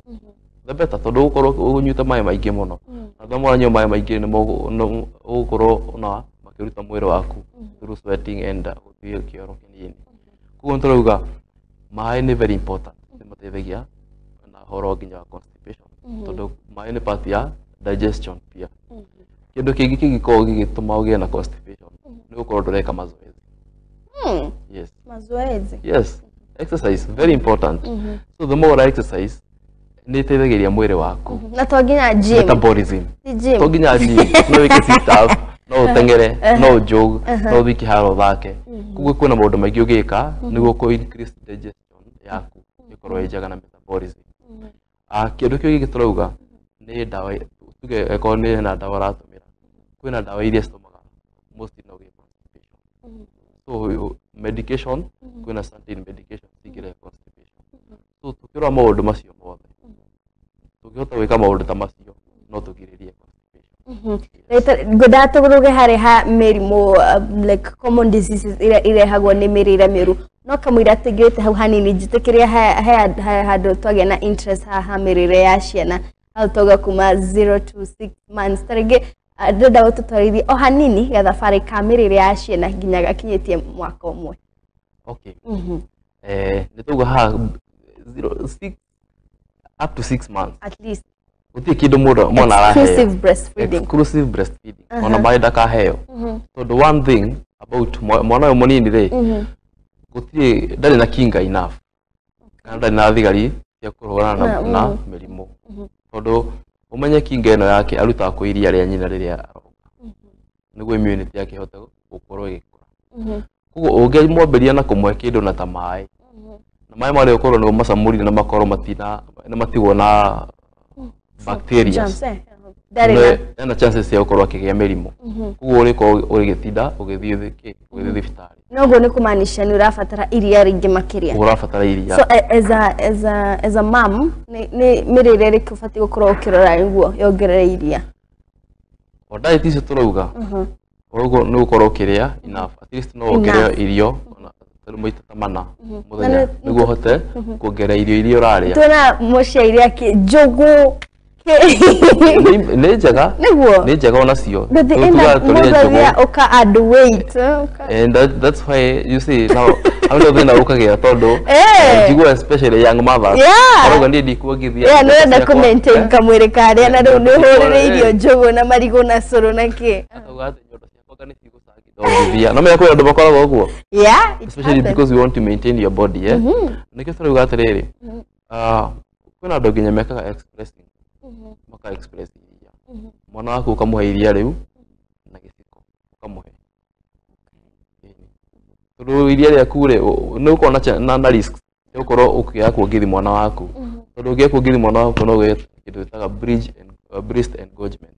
the better, tondũ ũgũkorwo ũnyuĩte maĩ maingĩ mũno. Na the more ũranyua maĩ maingĩ nĩmo ũgũkorwo ona makĩruta mwĩrĩ waku through sweating and gũthiĩ kĩoro kĩnini. Koguo nĩ tũrauga maĩ nĩ very important, nĩ mateithagia na ũhoro nginya wa constipation, tondũ maĩ nĩ part ya digestion pia. Kĩndũ kĩngĩ kĩngĩkorwo gĩgĩtũma ũgĩe na constipation nĩ gũkorwo ndũreka mazoezi. Yes. Mazoezi. Yes, exercise very important. So the more ũra exercise nĩ ĩteithagĩrĩria mwĩrĩ waku. Na to nginya gym. Metabolism. Ti gym. To nginya gym, no wĩke sit up, no ũteng'ere, no ũjog, no ũthiĩ kĩharo ũthake. Koguo kwĩna maũndũ maingĩ ũngĩka nĩguo kũ increase digestion yaku ĩkorwo ĩ njega na metabolism. Kĩndũ kĩu gĩngĩ tũrauga nĩ ndawa, tuge angĩkorwo nĩ hena ndawa ũratũmĩra, kwĩna ndawa iria citũmaga mostly no ũgĩe constipation. So medication, kwĩna certain medication cingĩrehe constipation. So tũkĩrora maũndũ macio mothe, tũngĩhota gwĩka maũndũ ta macio, no tũgirĩrĩrie constipation. Ngwendaga tũgũrũge harĩ ha mĩrimũ, like common diseases iria irehagwo nĩ mĩrĩre mĩũru, no kamũira tũingĩrĩte hau hanini, njĩtĩkĩria he handũ twagĩa na interest haha mĩrĩre ya ciana, hau twauga kuma 0 to 6 months. Ta rĩngĩ ndĩrenda gũtũtwarithia o hanini gathabarĩ ka mĩrĩre ya ciana nginya gakinyĩtie mwaka ũmwe. Okay. Nĩ tauga haha 0, 6, up to 6 months. At least. Gũtirĩ kĩndũ mũndũ mwana araheo. Exclusive breastfeeding. Exclusive breastfeeding. Ona maĩ ndakaheo. Tondũ one thing about mwana ũyũ mũnini rĩ, gũtirĩ, ndarĩ na kinga enough. Kana ndarĩ na thigari cia kũhũrana na mĩrimũ. Tondũ ũmenye kinga ĩno yake arutaga kwĩ iria rĩa nyina rĩrĩa aronga. Nĩguo immunity yake ĩhote gũkorwo ĩgĩkũra. Koguo ũngĩmwambĩria na kũmũhe kĩndũ na ta maĩ, na maĩ marĩa ũkorwo nĩmo macamũrire na makorwo matina nĩ matigwo na bacteria. Germs, eh. Ndarĩ na Ena chances cia gũkorwo akĩgĩa mĩrimũ. Koguo ũrĩkorwo ũgĩtinda ũgĩthiĩ kĩ, ũgĩthiĩ thibitarĩ. Noguo nĩ kũmaanisha nĩ ũrabatara iria rĩingĩ makĩria. Ũrabatara iria. So as a mom, nĩ mĩrĩre ĩrĩkũ ũbatiĩ gũkorwo ũkĩrora nĩguo yongerere iria? O diet icio tũrauga, ũguo nĩ gũkorwo ũkĩrĩa enough, at least no wongerere irio ona tarĩ maita ta mana mũthenya, nĩguo ũhote kuongerera irio iria ũrarĩa. Tuona mũciari akĩ njũgũ. Nĩ njega. Nĩguo. Nĩ njega onacio. But the end Tugaga up tũrĩe mũndũ njũgũ. athiaga ũka add weight. And that's why you see now hau nĩho thĩna ũkagĩa, tondũ njiguaga especially young mothers marauga niĩ ndikuongithia Yeah, nĩ ũrenda ciakwa. kũ maintain kamwĩrĩ karĩa na rĩu nĩ ũhũrĩre irio njũgũ na marigũ na cũrũ na kĩ. Akauga atĩ nyondo ciakwa anga nĩ cigũcangithia. No menya kwĩ andũ makoragwo ũguo, Yeah, it especially happens. because you want to maintain your body, eh. Nĩkĩo tũrauga atĩrĩrĩ, kwĩna andũ nginya mekaga expressing, maka express iria. Mwana waku ũkamũhe iria rĩu na gĩciko ũkamũhe. Ĩni. Tondũ iria rĩaku rĩ, nĩ ũkorwo na risk ya gũkorwo ũkĩaga kuongithia mwana waku, tondũ ũngĩaga kuongithia mwana waku no ũgĩe kĩndũ gĩtaga bridge and breast engorgement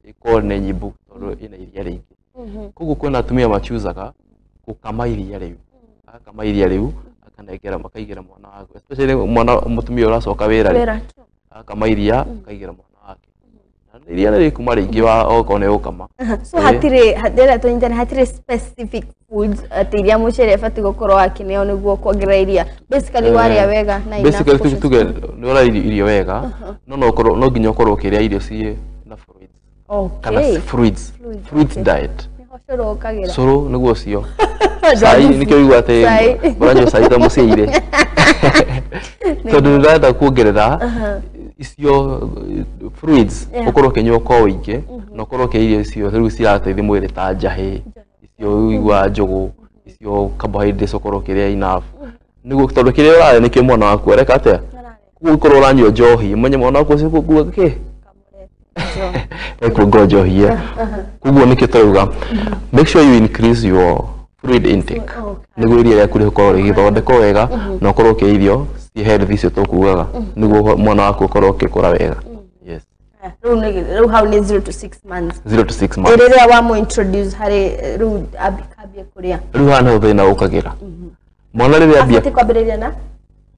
ĩkorwo nĩ nyimbu tondũ ĩna iria rĩingĩ. Koguo kwĩna atumia machuzaga gũkama iria rĩu, agakama iria rĩu akanengera makaigĩra mwana wake, especially mwana mũtumia ũracoka wĩra rĩ, agakama iria akaigĩra mwana wake, na iria nĩ rĩkuma rĩingĩ wa okorwo nĩ gũkama. So hatirĩ ndĩrenda tũnyitane, hatirĩ specific foods atĩ iria mũciari abatiĩ gũkorwo akĩneo nĩguo kuongerera iria? Basically warĩa wega na enough basically portions. Tuge nĩ ũrarĩa irio wega, no no ũkorwo no nginya ũkorwo ũkĩrĩa irio ciĩ na fluids kana fruits. Fluids, fruit okay. Diet. Nĩho cũrũ ũkagĩra. Cũrũ nĩguo ũcio cai, nĩkĩo ũigua atĩ Cai. mũranyua cai ta mũciaire, tondũ nĩ ũrenda kuongerera icio fruits. Ũkorwo ũkĩnyua kwa ũingĩ na ũkorwo ũkĩrĩa irio icio rĩu cirateithia mwĩrĩ ta njahĩ icio, ũiguaga njũgũ icio, carbohydrates ũkorwo ũkĩrĩa enough, nĩguo tondũ kĩrĩa ũrarĩa nĩkĩo mwana waku areka atĩa. Koguo ũkorwo ũranyua njohi, ũmenye mwana waku ũcio kuonga kĩ ekuonga njohi ĩyo. Koguo nĩkĩo tũrauga make sure you increase your fluid intake nĩguo iria rĩaku rĩkorwo rĩgĩthondekwo wega na ũkorwo ũkĩrĩa irio ci healthy icio tũkugaga, nĩguo mwana waku ũkorwo ũgĩkũra wega. Yes. Rĩu hau nĩ 0 to 6 months. 0 to 6 months. Rĩrĩa wamũ introduce harĩ rĩu ambie kũrĩa. Rĩu haha nĩho thĩna ũkagĩra mwana rĩrĩa ambia Abatiĩ kwambĩrĩria na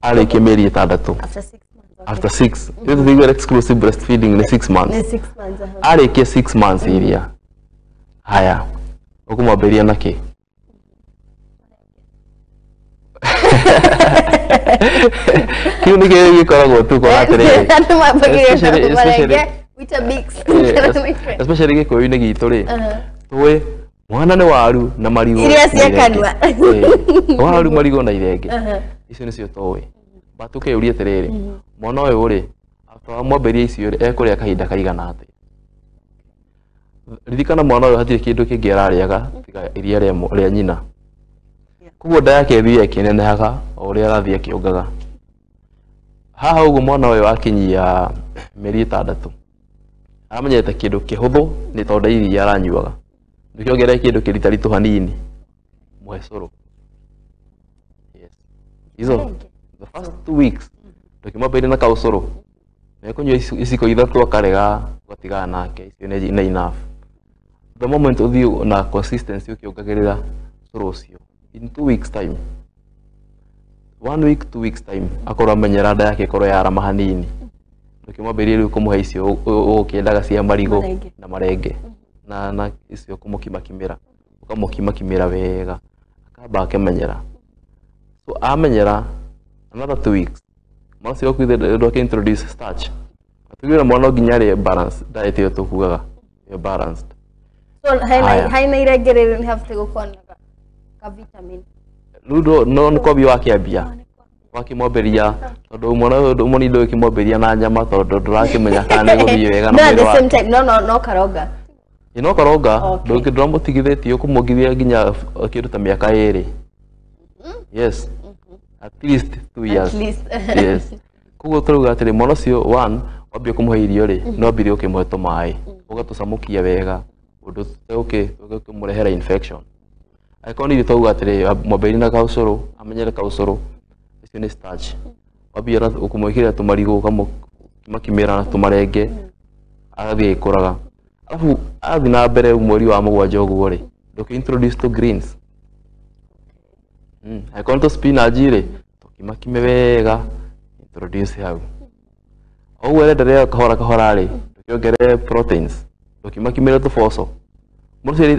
arĩkia mĩeri 6. After 6 months, okay. After 6, rĩu tũthiĩ exclusive breastfeeding nĩ 6 months. Nĩ 6 months, aha. Arĩkia 6 months iria haya ũkũmwambĩrĩria na kĩ? Kĩu nĩkĩo gĩkoragwo tu kwa atĩrĩrĩ. Andũ mambagĩrĩria na marenge, Weetabix. Especially gĩkũyũ-inĩ gitũ rĩ, tũĩ mwana nĩ waru na marigũ Iria na cia irenge. kanua. Ĩĩ, waru, marigũ na irenge, icio nĩcio tũĩ, but ũkeyũria atĩrĩrĩ, mwana ũyũ rĩ, after wamwambĩrĩria icio rĩ, ekũrĩa kahinda kaigana atĩa? Ririkana mwana ũyũ hatirĩ kĩndũ kĩngĩ ararĩaga tiga iria rĩa nyina. Koguo nda yake ĩthiĩ ĩkĩnenehaga o ũrĩa arathiĩ akĩongaga. Haha ũguo mwana ũyũ akinyia mĩeri 6 aramenyete kĩndũ kĩhũthũ nĩ tondũ iria aranyuaga, ndũkĩongerere kĩndũ kĩritaritũ hanini, mũhe cũrũ. Yes, izo the first 2 weeks ndũkĩmwambĩrĩria na kaũcũrũ, nĩekũnyua iciko 3 akarega, ũgatigana nake, icio nĩ enough. The moment ũthiĩ na consistency ũkĩongagĩrĩra cũrũ ũcio, in 2 weeks time, one week, 2 weeks time, akorwo amenyera, nda yake ĩkorwo yarama hanini, ndũkĩmwambĩrĩrie rĩu kũmũhe icio ũgũkĩendaga cia marigũ Marenge. Na marenge na icio kũmũkimakimĩra, ũkamũkimakimĩra wega akamba akemenyera. So amenyera, another 2 weeks mwana ũcio waku ndũke introduce starch. Tugire mwana no nginya arĩe balance diet ĩyo tũkugaga ĩyo balanced. So hena Haya. hena irenge rĩrĩ nĩ habatiĩ gũkorwo na ka vitamin. Rĩu no nĩ kwambia wakĩambia wakĩmwambĩria, tondũ mwana ũyũ mũnini ndũgĩkĩmwambĩria na nyama tondũ ndũrakĩmenya kana nĩ gũthiĩ wega na No, at mwĩrĩ the same wake. time no karoga. Ĩ no karonga. Ndũramũtigithĩtie, ũkũmwongithia nginya kĩndũ ta mĩaka 2. Yes, at least 2 years. At least. Yes. Koguo tũrauga atĩrĩ, mwana ũcio one wambia kũmũhe irio rĩ, no ambire ũkĩmũhe tũmaĩ ũgatũcamũkia wega ũndũ tũtekũmũrehera infection. Angĩkorwo nĩ irio, twauga atĩrĩ mwambĩrĩrie na kaũcũrũ, amenyere kaũcũrũ, icio nĩ starch. Wambia na ũkũmwĩkĩrĩra tũmarigũ, ũkamũkimakimĩra na tũmarenge, agathiĩ agĩkũraga. Arabu athiĩ na mbere mweri wa 7 ũguo rĩ, ndũkĩ introduce to greens. Angĩkorwo nĩ tũ spinach rĩ, tũkimakime wega, introduce hau. O ũguo arenderea kahora kahora rĩ, ndũkĩongerere proteins, ndũkimakimĩre tũboco. Mũciari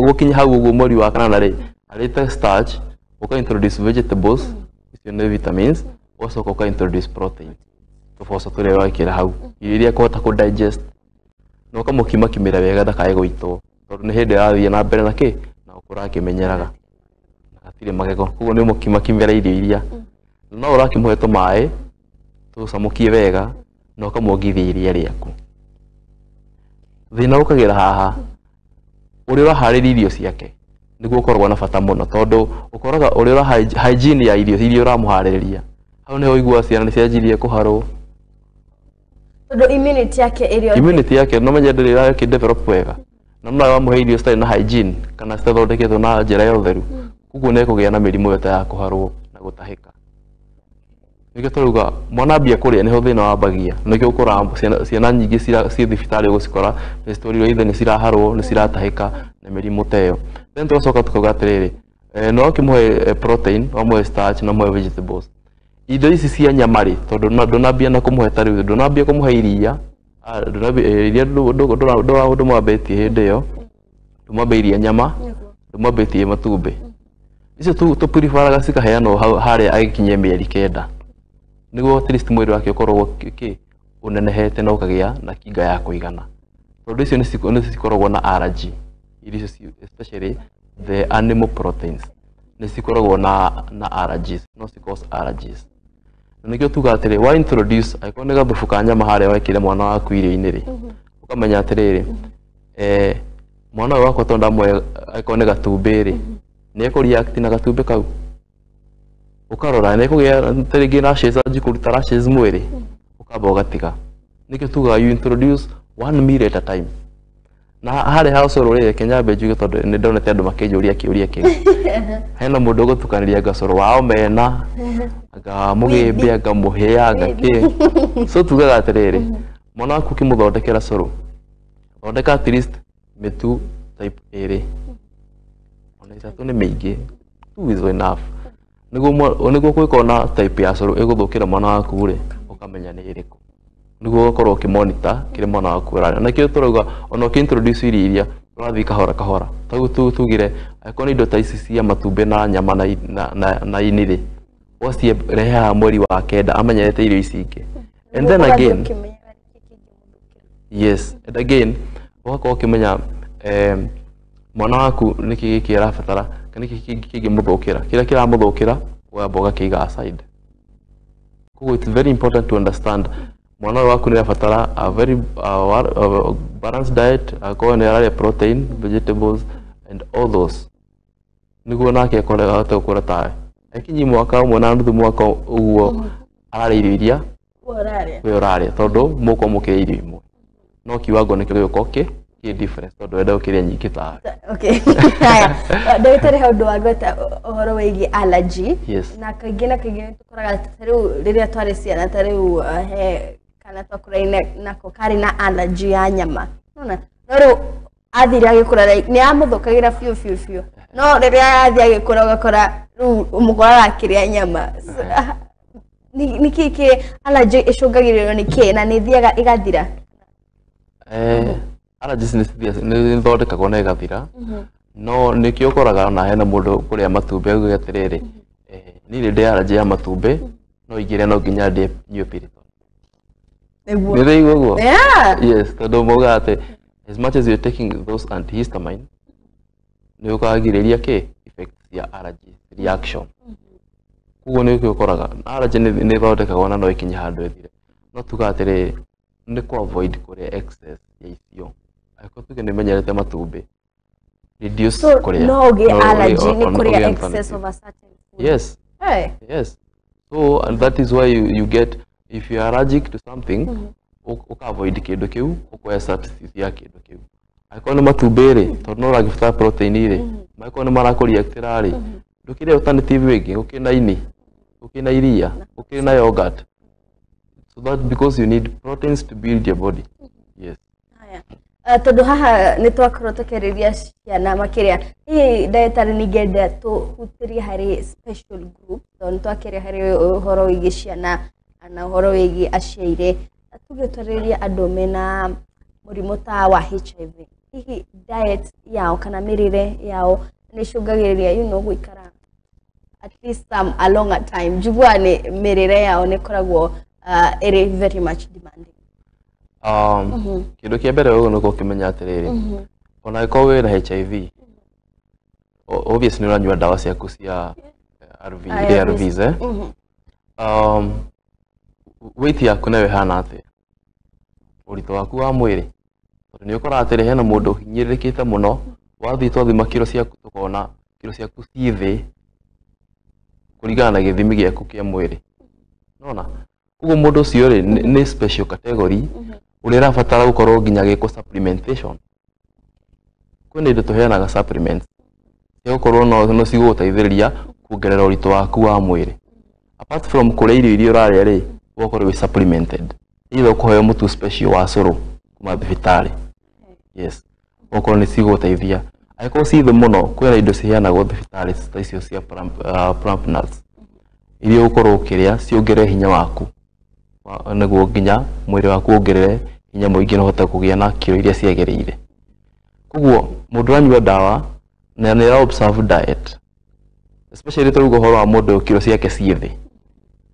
gũkinya hau ũguo mweri wa 8 rĩ, arĩte starch, ũka introduce vegetables, icio nĩ vitamins, ũgacoka ũka introduce protein, tũboco tũrĩa wekĩra hau, irio iria ekũhota kũ digest, na ũkamũkimakimĩra wega ndakae gũitwo, tondũ nĩ hĩndĩ arathiĩ na mbere na kĩ na gũkũra akĩmenyeraga na hatirĩ magego, koguo nĩ ũmũkimakimĩra irio iria no ũrakĩmũhe tũmaĩ tũcamũkie wega na ũkamwongithia iria rĩaku. Thĩna ũkagĩra haha ũrĩa ũraharĩria irio ciake nĩguo ũkoragwo na bata mũno, tondũ ũkoraga ũrĩa ũra hygiene ya irio iria ũramũharĩrĩria, hau nĩho ũiguaga ciana nĩ cianjirie kũharwo. Tondũ immunity yake ĩrĩ o Immunity yake no menye ndĩrĩ ĩrakĩ develop wega, na mũno wamũhe irio citarĩ na hygiene kana citathondeketwo na njĩra ya ũtheru, koguo nĩ ekũgĩa na mĩrimũ ĩyo ta ya kũharwo na gũtahĩka. Nĩkĩo tũrauga mwana ambia kũrĩa nĩho thĩna wambagia. Nĩkĩo ũkoraga ciana nyingĩ ciĩ thibitarĩ ũgũcikora nĩ citwarirwo either nĩ ciraharwo, nĩ ciratahĩka na mĩrimũ ta ĩyo. Then tũgacoka tukauga atĩrĩrĩ, no ũkĩmũhe protein, wamũhe starch na ũmũhe vegetables. Indo ici cia nyama rĩ, tondũ ndũnambia na kũmũhe ta rĩu, ndũnambia kũmũhe iria, iria ndũmwambĩtie hĩndĩ ĩyo, ndũmwambĩirie nyama, ndũmwambĩtie matumbĩ. Icio tũpuribaraga cikaheanwo harĩa agĩkinyia mĩeri 9. Nĩguo at least mwĩrĩ wake ũkorwo kĩ ũnenehete na ũkagĩa na kinga ya kũigana. Tondũ icio nĩ cikoragwo na allergy. Irio icio especially the animal proteins nĩ cikoragwo na allergies, no ci cause allergies. Na nĩkĩo tuga atĩrĩ, wa introduce angĩkorwo nĩ gathubu ka nyama harĩa wekĩre mwana waku irio-inĩ rĩ, ũkamenya atĩrĩrĩ, mwana ũyũ wakwa tondũ ndamũhe angĩkorwo nĩ gatumbĩ rĩ, nĩ ekũ-react na gatumbĩ kau. Ũkarora nĩ ekũgĩa ta rĩngĩ rashes, anjie kũruta rashes mwĩrĩ, ũkamba ũgatiga. Nĩkĩo tugaga you introduce one meal at a time. Na harĩa ha ũcũrũ rĩ, reke nyambe njuge tondũ nĩ ndonete andũ makĩnjũria kĩũria kĩu. Hena mũndũ ũgũtukanĩria gacũrũ wa omena, anga mũgĩmbĩ, anga mũhĩa, anga kĩ. So tugaga atĩrĩrĩ, mwana waku ũkĩmũthondekera cũrũ, thondeka at least mĩtu type ĩrĩ. Ona 3 nĩ mĩingĩ, 2 is enough. Nĩguo kũngĩkorwo na type ya cũrũ ĩgũthũkĩra mwana waku rĩ, ũkamenya nĩ ĩrĩkũ. Nĩguo ũgakorwo ũkĩmonitor kĩrĩa mwana waku ararĩa. Na nĩkĩo tũrauga ona ũkĩ-introduce irio iria ũrathiĩ kahora kahora. Taguo tugire angĩkorwo nĩ indo ta ici cia matumbĩ na nyama na ini rĩ, ũgacirehe haha mweri wa 9 amenyerete irio ici ingĩ. And then again, yes, and again ũgakorwo ũkĩmenya mwana waku nĩkĩ gĩkĩ arabatara kana nĩkĩ kĩngĩmũthũkĩra. Kĩrĩa kĩramũthũkĩra ũgamba ũgakĩiga aside. Koguo it's very important to understand mwana ũyũ waku nĩ arabatara a very balanced diet, akorwo nĩ ararĩa protein, vegetables and all those. Nĩguo nake ahote gũkũra tawe. Akinyia mwaka 1.5 mwaka ũguo ararĩa irio iria we ũrarĩa, tondũ mũkorwo mũkĩrĩa irio imwe. No kiwango nĩkĩo gĩgũkorwo kĩ difference tondũ wenda ũkĩrĩa nyingĩ tawe. Okay. Haya, ndagĩtarĩ, he ũndũ wagweta ũhoro wĩgiĩ allergy. Yes. Na kaingĩ na kaingĩ nĩ tũkoraga ta rĩu rĩrĩa twarĩ ciana, ta rĩu he kana twakũraine nako karĩ na allergy ya nyama. Nona, no rĩu athire agĩkũra nĩ amũthũkagĩra biũ biũ biũ. No rĩrĩa athiĩ agĩkũra ũgakora rĩu ũmũkoraga akĩrĩa nyama. Nĩ kĩ kĩ allergy ĩcũngagĩrĩrio nĩ kĩ na nĩ ĩthiaga ĩgathira? Allergies nĩ ithondekagwo na ĩgathira. No nĩkĩo ũkoraga ona hena mũndũ kũrĩa matumbĩ auge atĩrĩrĩ, niĩ nĩ ndĩ allergy ya matumbĩ, no ingĩrĩa no nginya ndĩe nyue Piriton. Nĩguo. Nĩ ũraigua ũguo? Yeah. Yes, tondũ maugaga atĩ as much as you're taking those antihistamine, nĩ ũkagirĩrĩria kĩ effects ya allergy reaction. Koguo nĩkĩo ũkoraga allergy nĩ ĩthondekagwo na no ĩkinye handũ ĩthire. No tuga atĩrĩrĩ, nĩ kũ avoid kũrĩa excess ya icio. Angĩkorwo tuge nĩ ũmenyerete matumbĩ, reduce So kũrĩa. no ũgĩe allergy nĩ kũrĩa ũgĩe excess alternative. Of a certain food. Yes. Hey. Yes. So and that is why you get, if you are allergic to something, ũka avoid kĩndũ kĩu, ũkoya substitute ya kĩndũ kĩu. Angĩkorwo nĩ matumbĩ rĩ, tondũ no ũragĩbatara protein rĩ, mangĩkorwo nĩ marakũreactĩra rĩ, ndũkĩrĩe alternative ĩngĩ, gũkĩrĩ na ini, gũkĩrĩ na iria, gũkĩrĩ na yogurt. So that because you need proteins to build your body. Yes. Haya. Tondũ haha nĩ twakorwo tũkĩarĩria ciana makĩria, hihi ndagĩtarĩ ningĩenda tũhutĩrie harĩ special group, tondũ nĩ twakĩaria harĩ ũhoro wĩgiĩ ciana na ũhoro wĩgiĩ aciairĩ, tuge twarĩrie andũ mena mũrimũ ta wa HIV, hihi diet yao kana mĩrĩre yao nĩ ĩcũngagĩrĩria gũikara at least some a longer time? Njiguaga nĩ mĩrĩre yao nĩ ĩkoragwo ĩrĩ very much demanding. Kĩndũ kĩa mbere ũguo nĩ ũkĩmenya atĩrĩrĩ, ona angĩkorwo wĩna HIV, obviously nĩ ũranyua ndawa ciaku cia ARV, ARVs, eh? Weight yaku nayo ĩhana atĩa? Ũritũ waku wa mwĩrĩ. Tondũ nĩ ũkoraga atĩrĩ, hena mũndũ ũhinyĩrĩrĩkĩte mũno, wathiĩ twathima kiro ciaku tũkona kiro ciaku ciĩ thĩ kũringana na gĩthimi gĩaku kĩa mwĩrĩ. Nona? Koguo mũndũ ũcio rĩ, nĩ special category ũrĩa ũrabatara gũkorwo nginya agĩkwo supplementation. Kwĩna indo tũheanaga supplements cia gũkorwo no cigũgũteithĩrĩria kuongerera ũritũ waku wa mwĩrĩ. Apart from kũrĩa irio iria ũrarĩa rĩ, ũgakorwo wĩ supplemented. Either ũkũheo mũtu special wa cũrũ kuma thibitarĩ. Yes. Okorwo nĩ cigũteithia. Angĩkorwo ci thĩ mũno, kwĩna indo ciheanagwo thibitarĩ ta icio cia plump nuts. Iria ũgũkorwo ũkĩrĩa ciongerere hinya waku. Nĩguo nginya mwĩrĩ waku wongerere hinya mũingĩ na ũhote kũgĩa na kiro iria ciagĩrĩire. Koguo mũndũ ũranyua ndawa na nĩ ara observe diet, especially tũrauga ũhoro wa mũndũ kiro ciake ciĩ thĩ,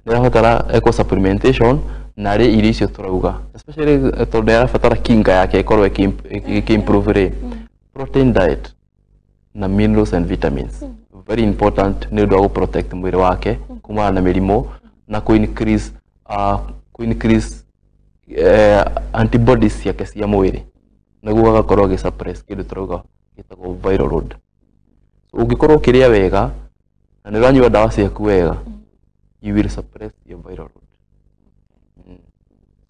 nĩ arabatara ekwo supplementation na arĩe irio icio tũrauga, especially tondũ nĩ arabatara kinga yake ĩkorwo ĩkĩ-improve rĩ, protein diet na minerals and vitamins very important nĩ ũndũ wa gũ-protect mwĩrĩ wake kumana na mĩrimũ na kũ-increase antibodies ciake cia mwĩrĩ nĩguo agakorwo agĩ suppress kĩndũ tũrauga gĩtagwo viral load. So ũngĩkorwo ũkĩrĩa wega na nĩ ũranyua ndawa ciaku wega, you will suppress your viral load.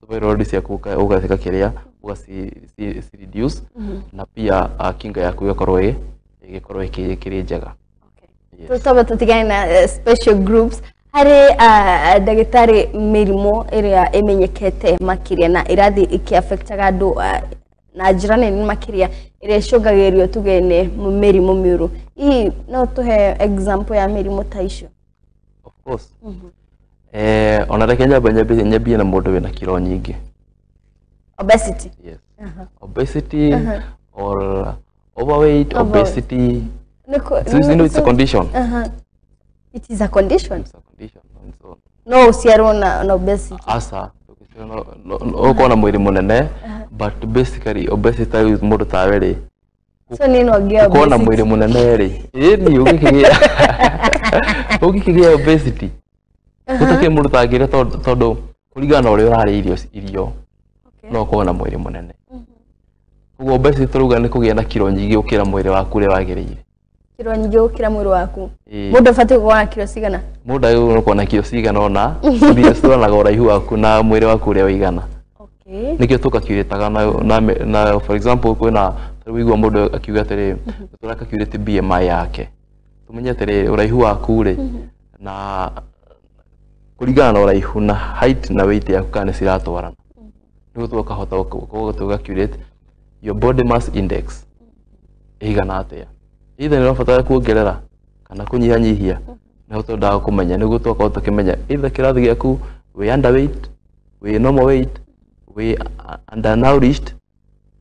So viral load ciaku ũgakĩrĩa ũgaci reduce na pia kinga yaku ĩgakorwo ĩgĩkorwo ĩkĩrĩ njega. Yes. Tũtobe tũtigane na special groups harĩ ndagĩtarĩ mĩrimũ ĩrĩa ĩmenyekete makĩria na ĩrathiĩ ĩkĩaffectaga andũ na njĩra nene makĩria ĩrĩa ĩcũngagĩrĩrio tuge nĩ mĩrimũ mĩũru. Hihi no tũhe example ya mĩrimũ ta icio? Of course. Ona reke nyambe nyambie na mũndũ wĩna kiro nyingĩ. Obesity. Yes. Obesity or overweight, obesity. You know, it's a condition. It is a condition. It's a condition on its own. No uciarwo na obesity. Asa, ũkorwo na mwĩrĩ mũnene, but basically obesity mũndũ tawe rĩ. So nĩ no ngĩa obesity. Ũkorwo na mwĩrĩ mũnene rĩ. Ĩni ũngĩkĩgĩa obesity. Gũtakĩrĩ mũndũ tangĩrĩa tondũ kũringana na ũrĩa ũrarĩa irio no ũkorwo na mwĩrĩ mũnene. Koguo obesity tũrauga nĩ kũgĩa na kiro nyingĩ gũkĩra mwĩrĩ waku ũrĩa wagĩrĩire. Kiro nyingĩ gũkĩra mwĩrĩ waku. Mũndũ abatiĩ gũkorwo na kiro cigana? Mũndũ agĩrĩirwo gũkorwo na kiro cigana ũna, ciroranaga ũraihu waku na mwĩrĩ waku ũrĩa ũigana. Nĩkĩo tũkakiurĩtaga na for example kwĩna ũigua mũndũ akiuga atĩrĩ tũrakakiurĩte BMI yake. Tũmenye atĩrĩ ũraihu waku rĩ na kũringana na ũraihu na height na weight yaku kana nĩ ciratwarana. Nĩguo tũkahota gũkorwo tũgakiurĩte your body mass index ĩigana atĩa. Either nĩ ũrabatara kuongerera kana kũnyihanyihia, nĩho twendaga kũmenya nĩguo tũgakorwo tũkĩmenya either kĩrathi gĩaku wĩ underweight, wĩ normal weight, wĩ undernourished,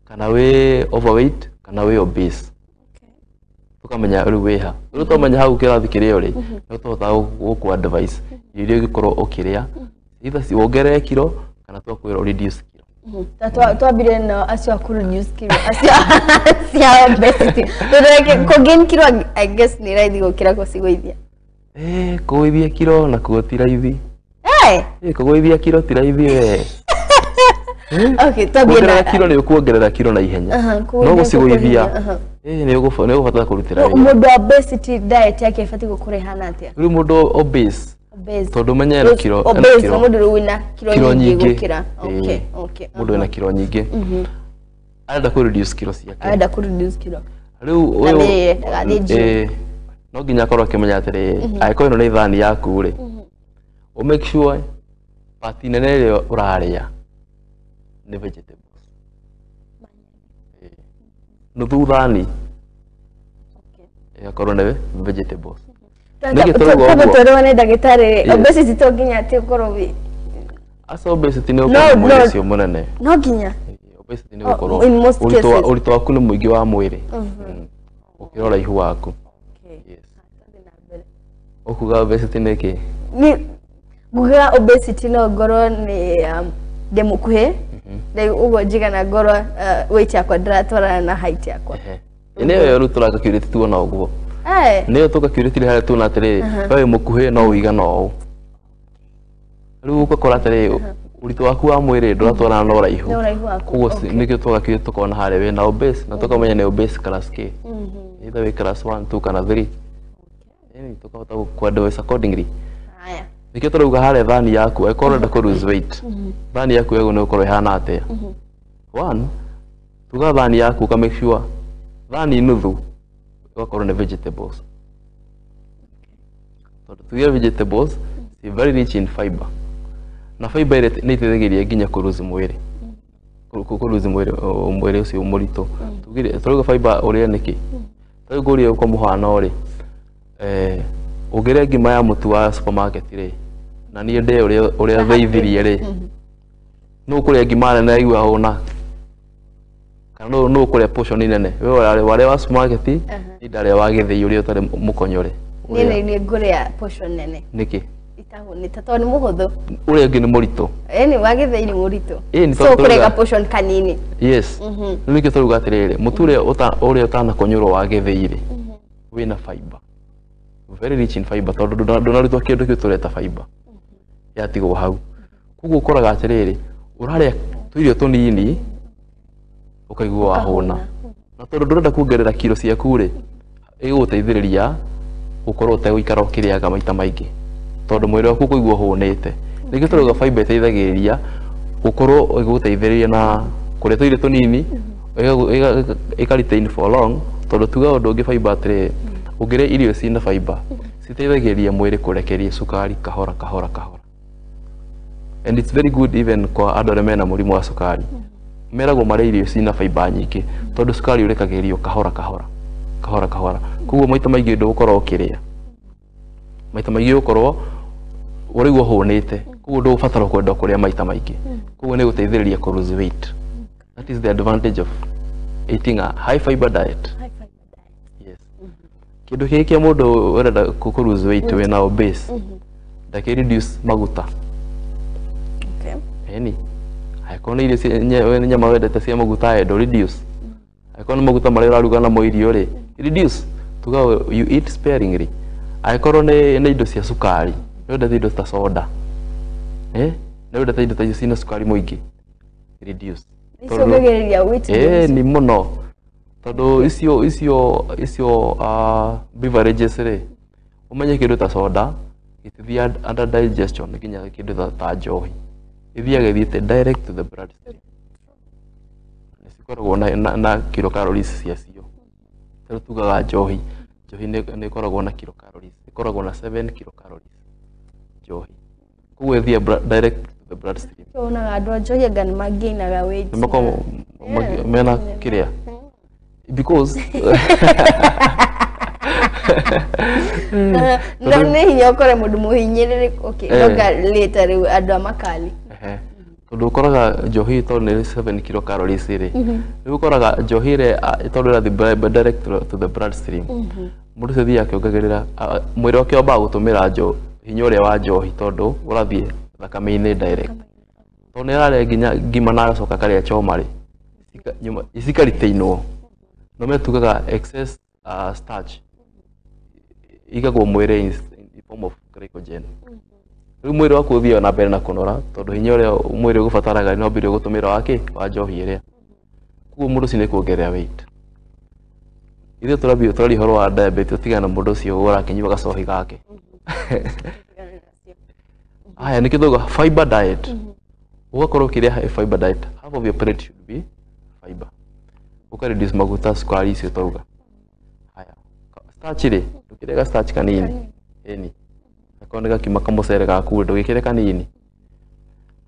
kana wĩ overweight, kana wĩ obese. Tũkamenya rĩu wĩ ha. Rĩu twamenya hau kĩrathi kĩrĩa ũrĩ, nĩho tũhotaga gũkũ advice irio iria ũngĩkorwo ũkĩrĩa, either wongerere kiro kana tũgakwĩra reduce kiro. Twambire na acio a kũ reduce kiro, acio cia obesity. Tondũ kũ gain kiro I guess nĩ raithi gũkĩra gũcigũithia. Kũgũithia kiro nakuo ti raithi. Kũgũithia kiro ti raithi we. Okay, twambie na kuongerera kiro nĩ ũkuongerera kiro na ihenya. No gũcigũithia nĩ ũgũbatara kũrutĩra wĩra. Mũndũ wa obesity diet yake ĩbatiĩ gũkorwo ĩhana atĩa? Rĩu mũndũ obese tondũ menye ena kiro obese mũndũ rĩu wĩna kiro nyingĩ gũkĩra. Okay, okay. Mũndũ wĩna kiro nyingĩ arenda kũ reduce kiro ciake. Arenda kũ reduce kiro. Rĩu ũyũ no nginya akorwo akĩmenya atĩrĩ angĩkorwo ĩno nĩ ithani yaku rĩ, ũ make sure part nene ĩrĩa ũrarĩa nĩ vegetables. Nuthu thani ĩgakorwo nĩ vegetables. Twambe nĩ ndagĩtarĩ, obesity to nginya atĩ ũkorwo wĩ Asa obesity nĩ ũkorwo mwĩrĩ ũcio mũnene. No nginya. Obesity nĩ gũkorwo ũritũ waku nĩ mũingĩ wa mwĩrĩ gũkĩra ũraihu waku. Ũkuga obesity nĩ kĩ? Nguga obesity no ngorwo nĩ ndĩ mũkuhĩ, ũguo njigana ngorwo weight yakwa ndĩratwarana na height yakwa. Nĩyo rĩu tũrakakiurĩte tuona ũguo. Nĩyo tũkakiurĩtire harĩa tuona atĩrĩrĩ we wĩ mũkuhĩ no ũigana ũũ. Rĩu ũgakora atĩrĩrĩ ũritũ waku wa mwĩrĩ ndũratwarana na ũraihu. Koguo nĩkĩo tũgakiurĩte tũkona harĩa wĩna obese na tũkamenya nĩ obese class K. Either wĩ class 1, 2 kana 3. Tũkahota gũkũ advise accordingly. Nĩkĩo tũrauga harĩa thani yaku angĩkorwo ũrenda kũ lose weight, thani yaku yagĩrĩirwo nĩ gũkorwo ĩhana atĩa? One, tuga thani yaku ũka make sure thani nuthu ĩgakorwo nĩ vegetables. Tondũ tuge vegetables Very rich in fiber. Na fiber ĩrĩa nĩ ĩteithagĩrĩria nginya kũruzi mwĩrĩ. Kũruzi mwĩrĩ, mwĩrĩ ũcio mũritũ. Tugire tũrauga fiber ũrĩe nĩkĩ? Tarĩu ngũrie kwa mũhano rĩ, ũngĩrĩa ngima ya mũtu wa supermarket rĩ, na niĩ ndĩe ũrĩa theithirie rĩ, nũ ũkũrĩa ngima nene aigua hũna? Kana nũ ũkũrĩa portion nene? We warĩa wa supermarket, niĩ ndarĩa wa gĩthĩi ũrĩa ũtarĩ mũkonyore. Niĩ nĩ ngũrĩa portion nene. Nĩkĩ? Itahũnĩte tondũ nĩ mũhũthũ. Ũrĩa ũngĩ nĩ mũritũ. Ĩni wa gĩthĩi nĩ mũritũ. Ĩni, so kũrega portion kanini. Yes. Rĩu nĩkĩo tũrauga atĩrĩrĩ, mũtu ũrĩa ũtanakonyũrwo wa gĩthĩi rĩ, wĩna fiber. Very rich in fiber tondũ ndũnarutwo kĩndũ kĩu tũreta fiber. Yatigwo hau. Koguo ũkoraga atĩrĩrĩ, ũrarĩa tũirio tũnini ũkaigua wahũna. Na tondũ ndũrenda kuongerera kiro ciaku rĩ, ĩgũgũteithĩrĩria gũkorwo ũtegũikara ũkĩrĩaga maita maingĩ. Tondũ mwĩrĩ waku ũkũigua ũhũnĩte. Nĩkĩo tũrauga fiber ĩteithagĩrĩria gũkorwo ĩgũteithĩrĩria na kũrĩa tũirio tũnini, ĩka retain for long, tondũ tuga ũndũ ũngĩ fiber atĩrĩrĩ, ũngĩrĩa irio ciĩna fiber, citeithagĩrĩria mwĩrĩ kũrekeria cukari kahora kahora kahora. And it's very good even kwa andũ arĩa mena mũrimũ wa cukari. Meragwo marĩe irio ciĩna fiber nyingĩ, tondũ cukari ũrekagĩrĩrio kahora kahora kahora kahora. Koguo maita maingĩ ndũgũkorwo ũkĩrĩa. Maita maingĩ ũgũkorwo ũraigua ũhũnĩte, koguo ndũgũbatara kwenda kũrĩa maita maingĩ. Koguo nĩ gũteithĩrĩria kũ lose weight. That is the advantage of eating a high fiber diet. High fiber diet. Yes. Kĩndũ gĩkĩ kĩa mũndũ ũrenda kũ lose weight wĩna obese, ndakĩ reduce maguta. Okay. Ĩni. Angĩkorwo nĩ irio nĩ nyama wendete cia maguta ĩ, ndũ reduce. Angĩkorwo nĩ maguta marĩa ũraruga namo irio rĩ, reduce. Tuga you eat sparingly. Angĩkorwo nĩ indo cia cukari, nĩ wendete indo ta soda. Nĩ wendete indo ta icio ciĩna cukari mũingĩ. Reduce. Icũngagĩrĩria weight gain. Nĩ mũno. Tondũ icio beverages rĩ, ũmenye kĩndũ ta soda gĩtithiaga under digestion nginya kĩndũ ta njohi. Ithiaga ithiĩte direct to the bloodstream. Nĩ cikoragwo na kilocalories ciacio. Rĩu tugaga njohi, njohi nĩ ĩkoragwo na kilocalories, ĩkoragwo na 7 kilocalories njohi. Koguo ĩthiaga direct to the bloodstream. Wonaga andũ a njohi anga nĩ mangainaga weight. Nĩ makoragwo mena kĩrĩa. Because nĩ hinya ũkore mũndũ mũhinyĩrĩrĩku, okay, noga later rĩu andũ a makali. Tondũ ũkoraga njohi tondũ nĩ 7 kilocalories rĩ, rĩu ũkoraga njohi ĩrĩa tondũ ĩrathiĩ direct to the bloodstream, mũndũ ũcio athiaga akĩongagĩrĩra, mwĩrĩ wake wambaga gũtũmĩra hinya ũrĩa wa njohi tondũ ũrathiĩ thakame-inĩ direct. Tondũ nĩ ararĩa nginya ngima na agacoka akarĩa choma rĩ, cikaritainwo. No metugaga excess starch igagwo mwĩrĩ in form of glycogen. Rĩu mwĩrĩ waku ũthiaga na mbere na kũnora tondũ hinya ũrĩa mwĩrĩ ũgũbataraga no mbere ũgũtũmĩra wa kĩ? Wa njohi ĩrĩa. Koguo mũndũ ũcio nĩ kuongerera weight. Ithuĩ tũraria ũhoro wa diabetes, ũtigane na mũndũ ũcio ũrakĩnyua gacohi gake. Haya, nĩkĩo tũrauga fiber diet. Ũgakorwo ũkĩrĩa fiber diet, half of your plate should be fiber. Ũka reduce maguta, cukari icio twauga. Haya, starch rĩ, ndũkĩrĩe starch kanini. Ĩni. Akorwo nĩ gakima kamũcere gaku ndũgĩkĩre kanini.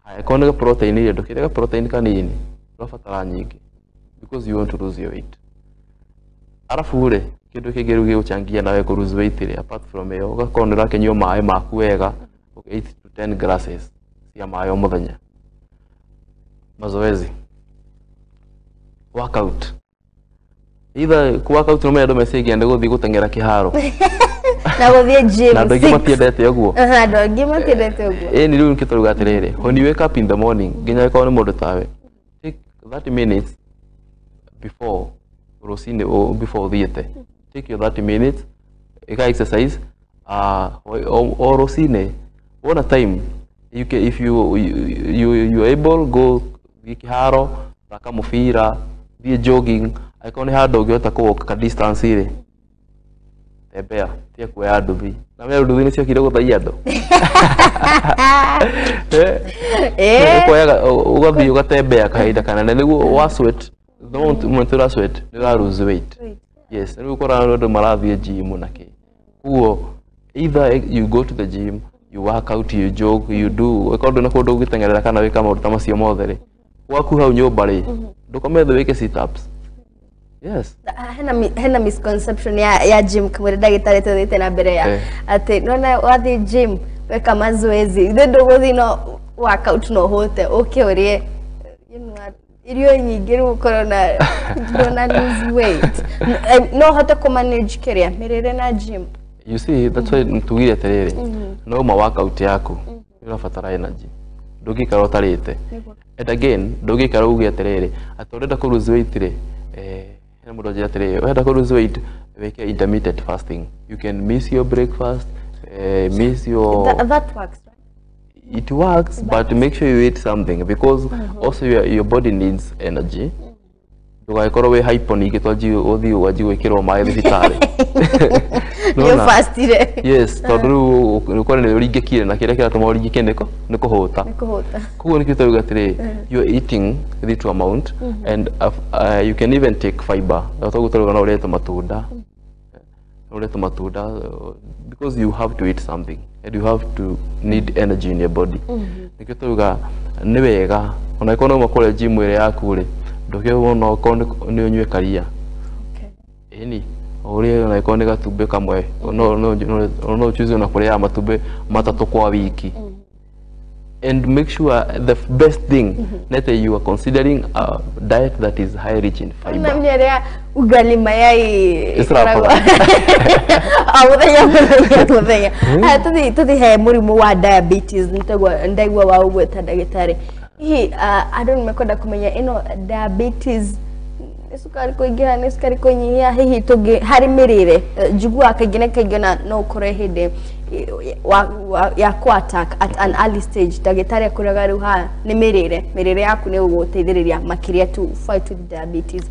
Haya, akorwo nĩ protein rĩ, ndũkĩrĩe protein kanini. Ũrabatara nyingĩ because you want to lose your weight. Arabu rĩ, kĩndũ kĩngĩ rĩu gĩgũchangia nawe kũ lose weight rĩ, apart from ĩyo, ũgakorwo nĩ ũrakĩnyua maĩ maku wega, 8 to 10 glasses cia maĩ o mũthenya. Mazoezi. Workout. Either workout no menya andũ meciria nĩ gũthiĩ gũteng'era kĩharo. Na gũthiĩ gym. Na andũ aingĩ matiendete ũguo. Andũ aingĩ matiendete ũguo. Ĩni rĩu nĩkĩo tũrauga atĩrĩrĩ, when you wake up in the morning, nginya angĩkorwo nĩ mũndũ tawe, take 30 minutes before rũcinĩ, before ũthiĩte. Take your 30 minutes, ĩka exercise, o rũcinĩ, wona time, you can, if you are able, go thiĩ kĩharo, thaka mũbira, thiĩ jogging, angĩkorwo nĩ handũ ũngĩhota kũ walk ka distance rĩ, tembea, tiga kuoya nduthi. Na we nduthi nĩ ciokire gũthaia andũ. Ũkoyaga ũgathiĩ ũgatembea kahinda kanene nĩguo wa sweat, the moment ũra sweat, nĩ ũra lose weight. Yes, rĩu ũkoraga andũ marathiĩ gym na kĩ. Koguo either you go to the gym, You work out, you jog, you do ũkorwo ndũna kũndũ ũgĩteng'erera kana wĩka maũndũ ta macio mothe rĩ, gwaku hau nyũmba rĩ, ndũkome thĩ, wĩke sit ups, yes. Hena misconception ya gym kamwĩra ndagĩtarĩ tũthiĩte na mbere ya atĩ nona wathiĩ gym weka mazoezi ithe ndũgũthiĩ no workout no ũhũte ũke ũrĩe irio nyingĩ, rĩu ũkorwo na ndũna lose weight. No ũhote kũ manage kĩrĩa mĩrĩre na gym? You see, that's why tugire atĩrĩrĩ, no ma workout yaku ũrabatara energy, ndũngĩikara ũtarĩte. And again, ndũngĩikara uge atĩrĩrĩ atĩ ũrenda kũ lose weight rĩ, hena mũndũ anjĩra atĩrĩrĩ, ũrenda kũ lose weight, wĩke intermittent fasting, you can miss your breakfast, miss your That works, right? It works, but make sure you eat something because also your body needs energy. Ndũgagĩkorwo wĩ hypo ningĩ twanji ũthiĩ wanji gwĩkĩrwo maĩ thibitarĩ. Nĩ Nĩwona? Ũbastire. Yes, tondũ rĩu ũkore nĩ ũringĩkire na kĩrĩa kĩratũma ũringĩke nĩ kũhũta. Nĩ kũhũta. Koguo nĩkĩo tũrauga atĩrĩ, you are eating little amount and you can even take fiber. Toguo tũrauga no ũrĩe tũmatunda, no ũrĩe tũmatunda, because you have to eat something and you have to need energy in your body. Nĩkĩo tũrauga nĩ wega ona ĩkorwo no ũkũrĩa gym ĩrĩa yaku rĩ, ndũkĩona okorwo nĩ ũnyue karia. Ĩni ũrĩe ona ĩkorwo nĩ gatumbĩ kamwe, no ũchoose ona kũrĩaga matumbĩ matatũ kwa wiki. And make sure the best thing that you are considering a diet that is high rich in Na fiber. mnyerea ugali mayai. Ĩcirabara. O mũthenya mũthenya mũthenya. Aya, tũthiĩ he mũrimũ wa diabetes nĩtagwo ndaigua wa ũgweta ndagĩtarĩ. Hihi andũ nĩ mekwenda kũmenya ĩno diabetes nĩ cukari kũingĩha, nĩ cukari kũnyihia? Hihi tũngĩ harĩ mĩrĩre, njiguaga kaingĩ na kaingĩ ona no ũkore hĩndĩ ya ku attack at an early stage, ndagĩtarĩ akwĩraga rĩu haha nĩ mĩrĩre yaku nĩ ũgũteithĩrĩria makĩria to fight with diabetes.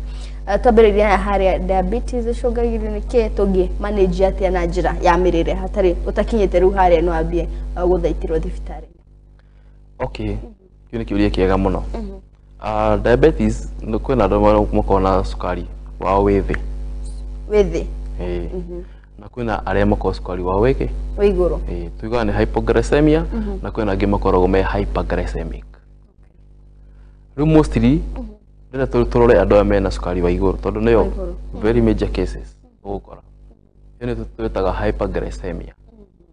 Twambĩrĩria harĩa diabetes ĩcũngagĩrĩrio nĩ kĩ, tũngĩ manage atĩa na njĩra ya mĩrĩre hatarĩ ũtakinyĩte rĩu harĩa no ambie gũthaitĩrwo thibitarĩ? Okay, kĩu nĩ kĩũria kĩega mũno. Diabetes nĩ kwĩna andũ makoragwo na cukari wao wĩ thĩ. Wĩ thĩ. Ĩĩ. Na kwĩna arĩa makoragwo cukari wao wĩ kĩ? Wĩ igũrũ. Ĩĩ, tugaga nĩ hypoglycemia na kwĩna angĩ makoragwo me hyperglycemic. Rĩu mostly ndĩrenda tũrore andũ aya mena cukari wa igũrũ tondũ nĩyo Wa igũrũ. Very major cases ũgũkora. Ĩyo nĩ twĩtaga hyperglycemia,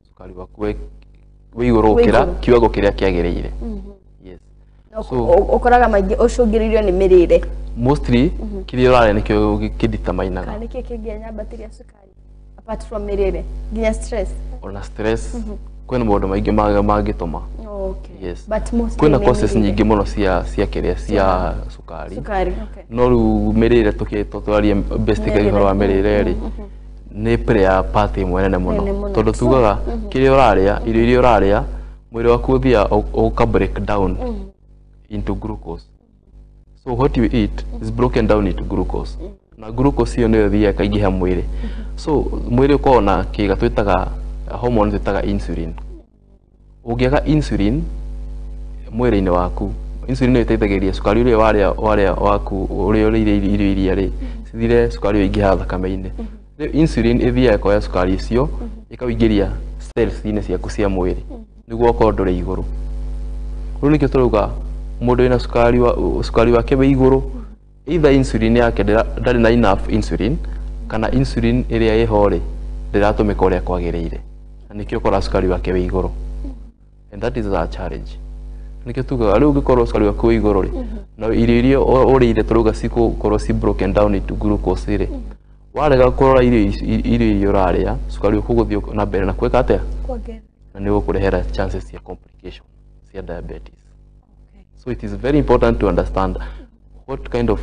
cukari waku wĩ igũrũ Wĩ gũkĩra igũrũ. Kiwango kĩrĩa kĩagĩrĩire, yes. So- Ũkoraga maingĩ ũcũngĩrĩirio nĩ mĩrĩre. Mostly kĩrĩa ũrarĩa nĩkĩo kĩdeterminaga. Kana nĩkĩ kĩngĩanyambatĩria cukari apart from mĩrĩre, nginya stress? Ona stress, kwĩna maũndũ maingĩ mangĩtũma. Yes. But mostly Kwĩna nĩ causes mĩrĩre. Nyingĩ mũno cia kĩrĩa cia cukari. Cukari, okay. No rĩu mĩrĩre tũkĩtwarie basically ũhoro wa mĩrĩre rĩ, nĩ play a part ĩmwe nene mũno. Nene mũno. Tondũ tugaga kĩrĩa ũrarĩa, irio iria ũrarĩa, mwĩrĩ waku ũthiaga ũka break down into glucose. So what you eat is broken down into glucose, na glucose ĩyo nĩyo ĩthiaga ĩkaingĩha mwĩrĩ. So mwĩrĩ ũkoragwo na kĩga twĩtaga hormone twĩtaga insulin. Ũngĩaga insulin mwĩrĩ-inĩ waku, insulin nĩyo ĩteithagĩrĩria cukari ũrĩa warĩa waku, ũrĩa ũrĩire irio iria rĩ, cithire cukari ũyũ ũingĩhaga thakame-inĩ. Rĩu insulin ĩthiaga ĩkoya cukari ũcio ĩkaũingĩria cells-inĩ ciaku cia mwĩrĩ nĩguo ũkorwo ndũrĩ igũrũ. Rĩu nĩkĩo tũrauga mũndũ wĩna cukari wake wĩ igũrũ, either insulin yake ndarĩ na enough insulin kana insulin ĩrĩa ĩho rĩ, ndĩratũmĩka ũrĩa kwagĩrĩire, na nĩkĩo ũkoraga cukari wake wĩ igũrũ, and that is a challenge. Nĩkĩo tugaga rĩu ũngĩkorwo cukari waku wĩ igũrũ rĩ, na irio iria ũrĩire tũrauga cigũkorwo ci broken down into glucose rĩ, warega kũrora irio iria ũrarĩa, cukari ũkũgũthiĩ na mbere na gwĩka atĩa? Kuongerera. Na nĩ ũgũkũrehera chances cia complication cia diabetes. So it is very important to understand what kind of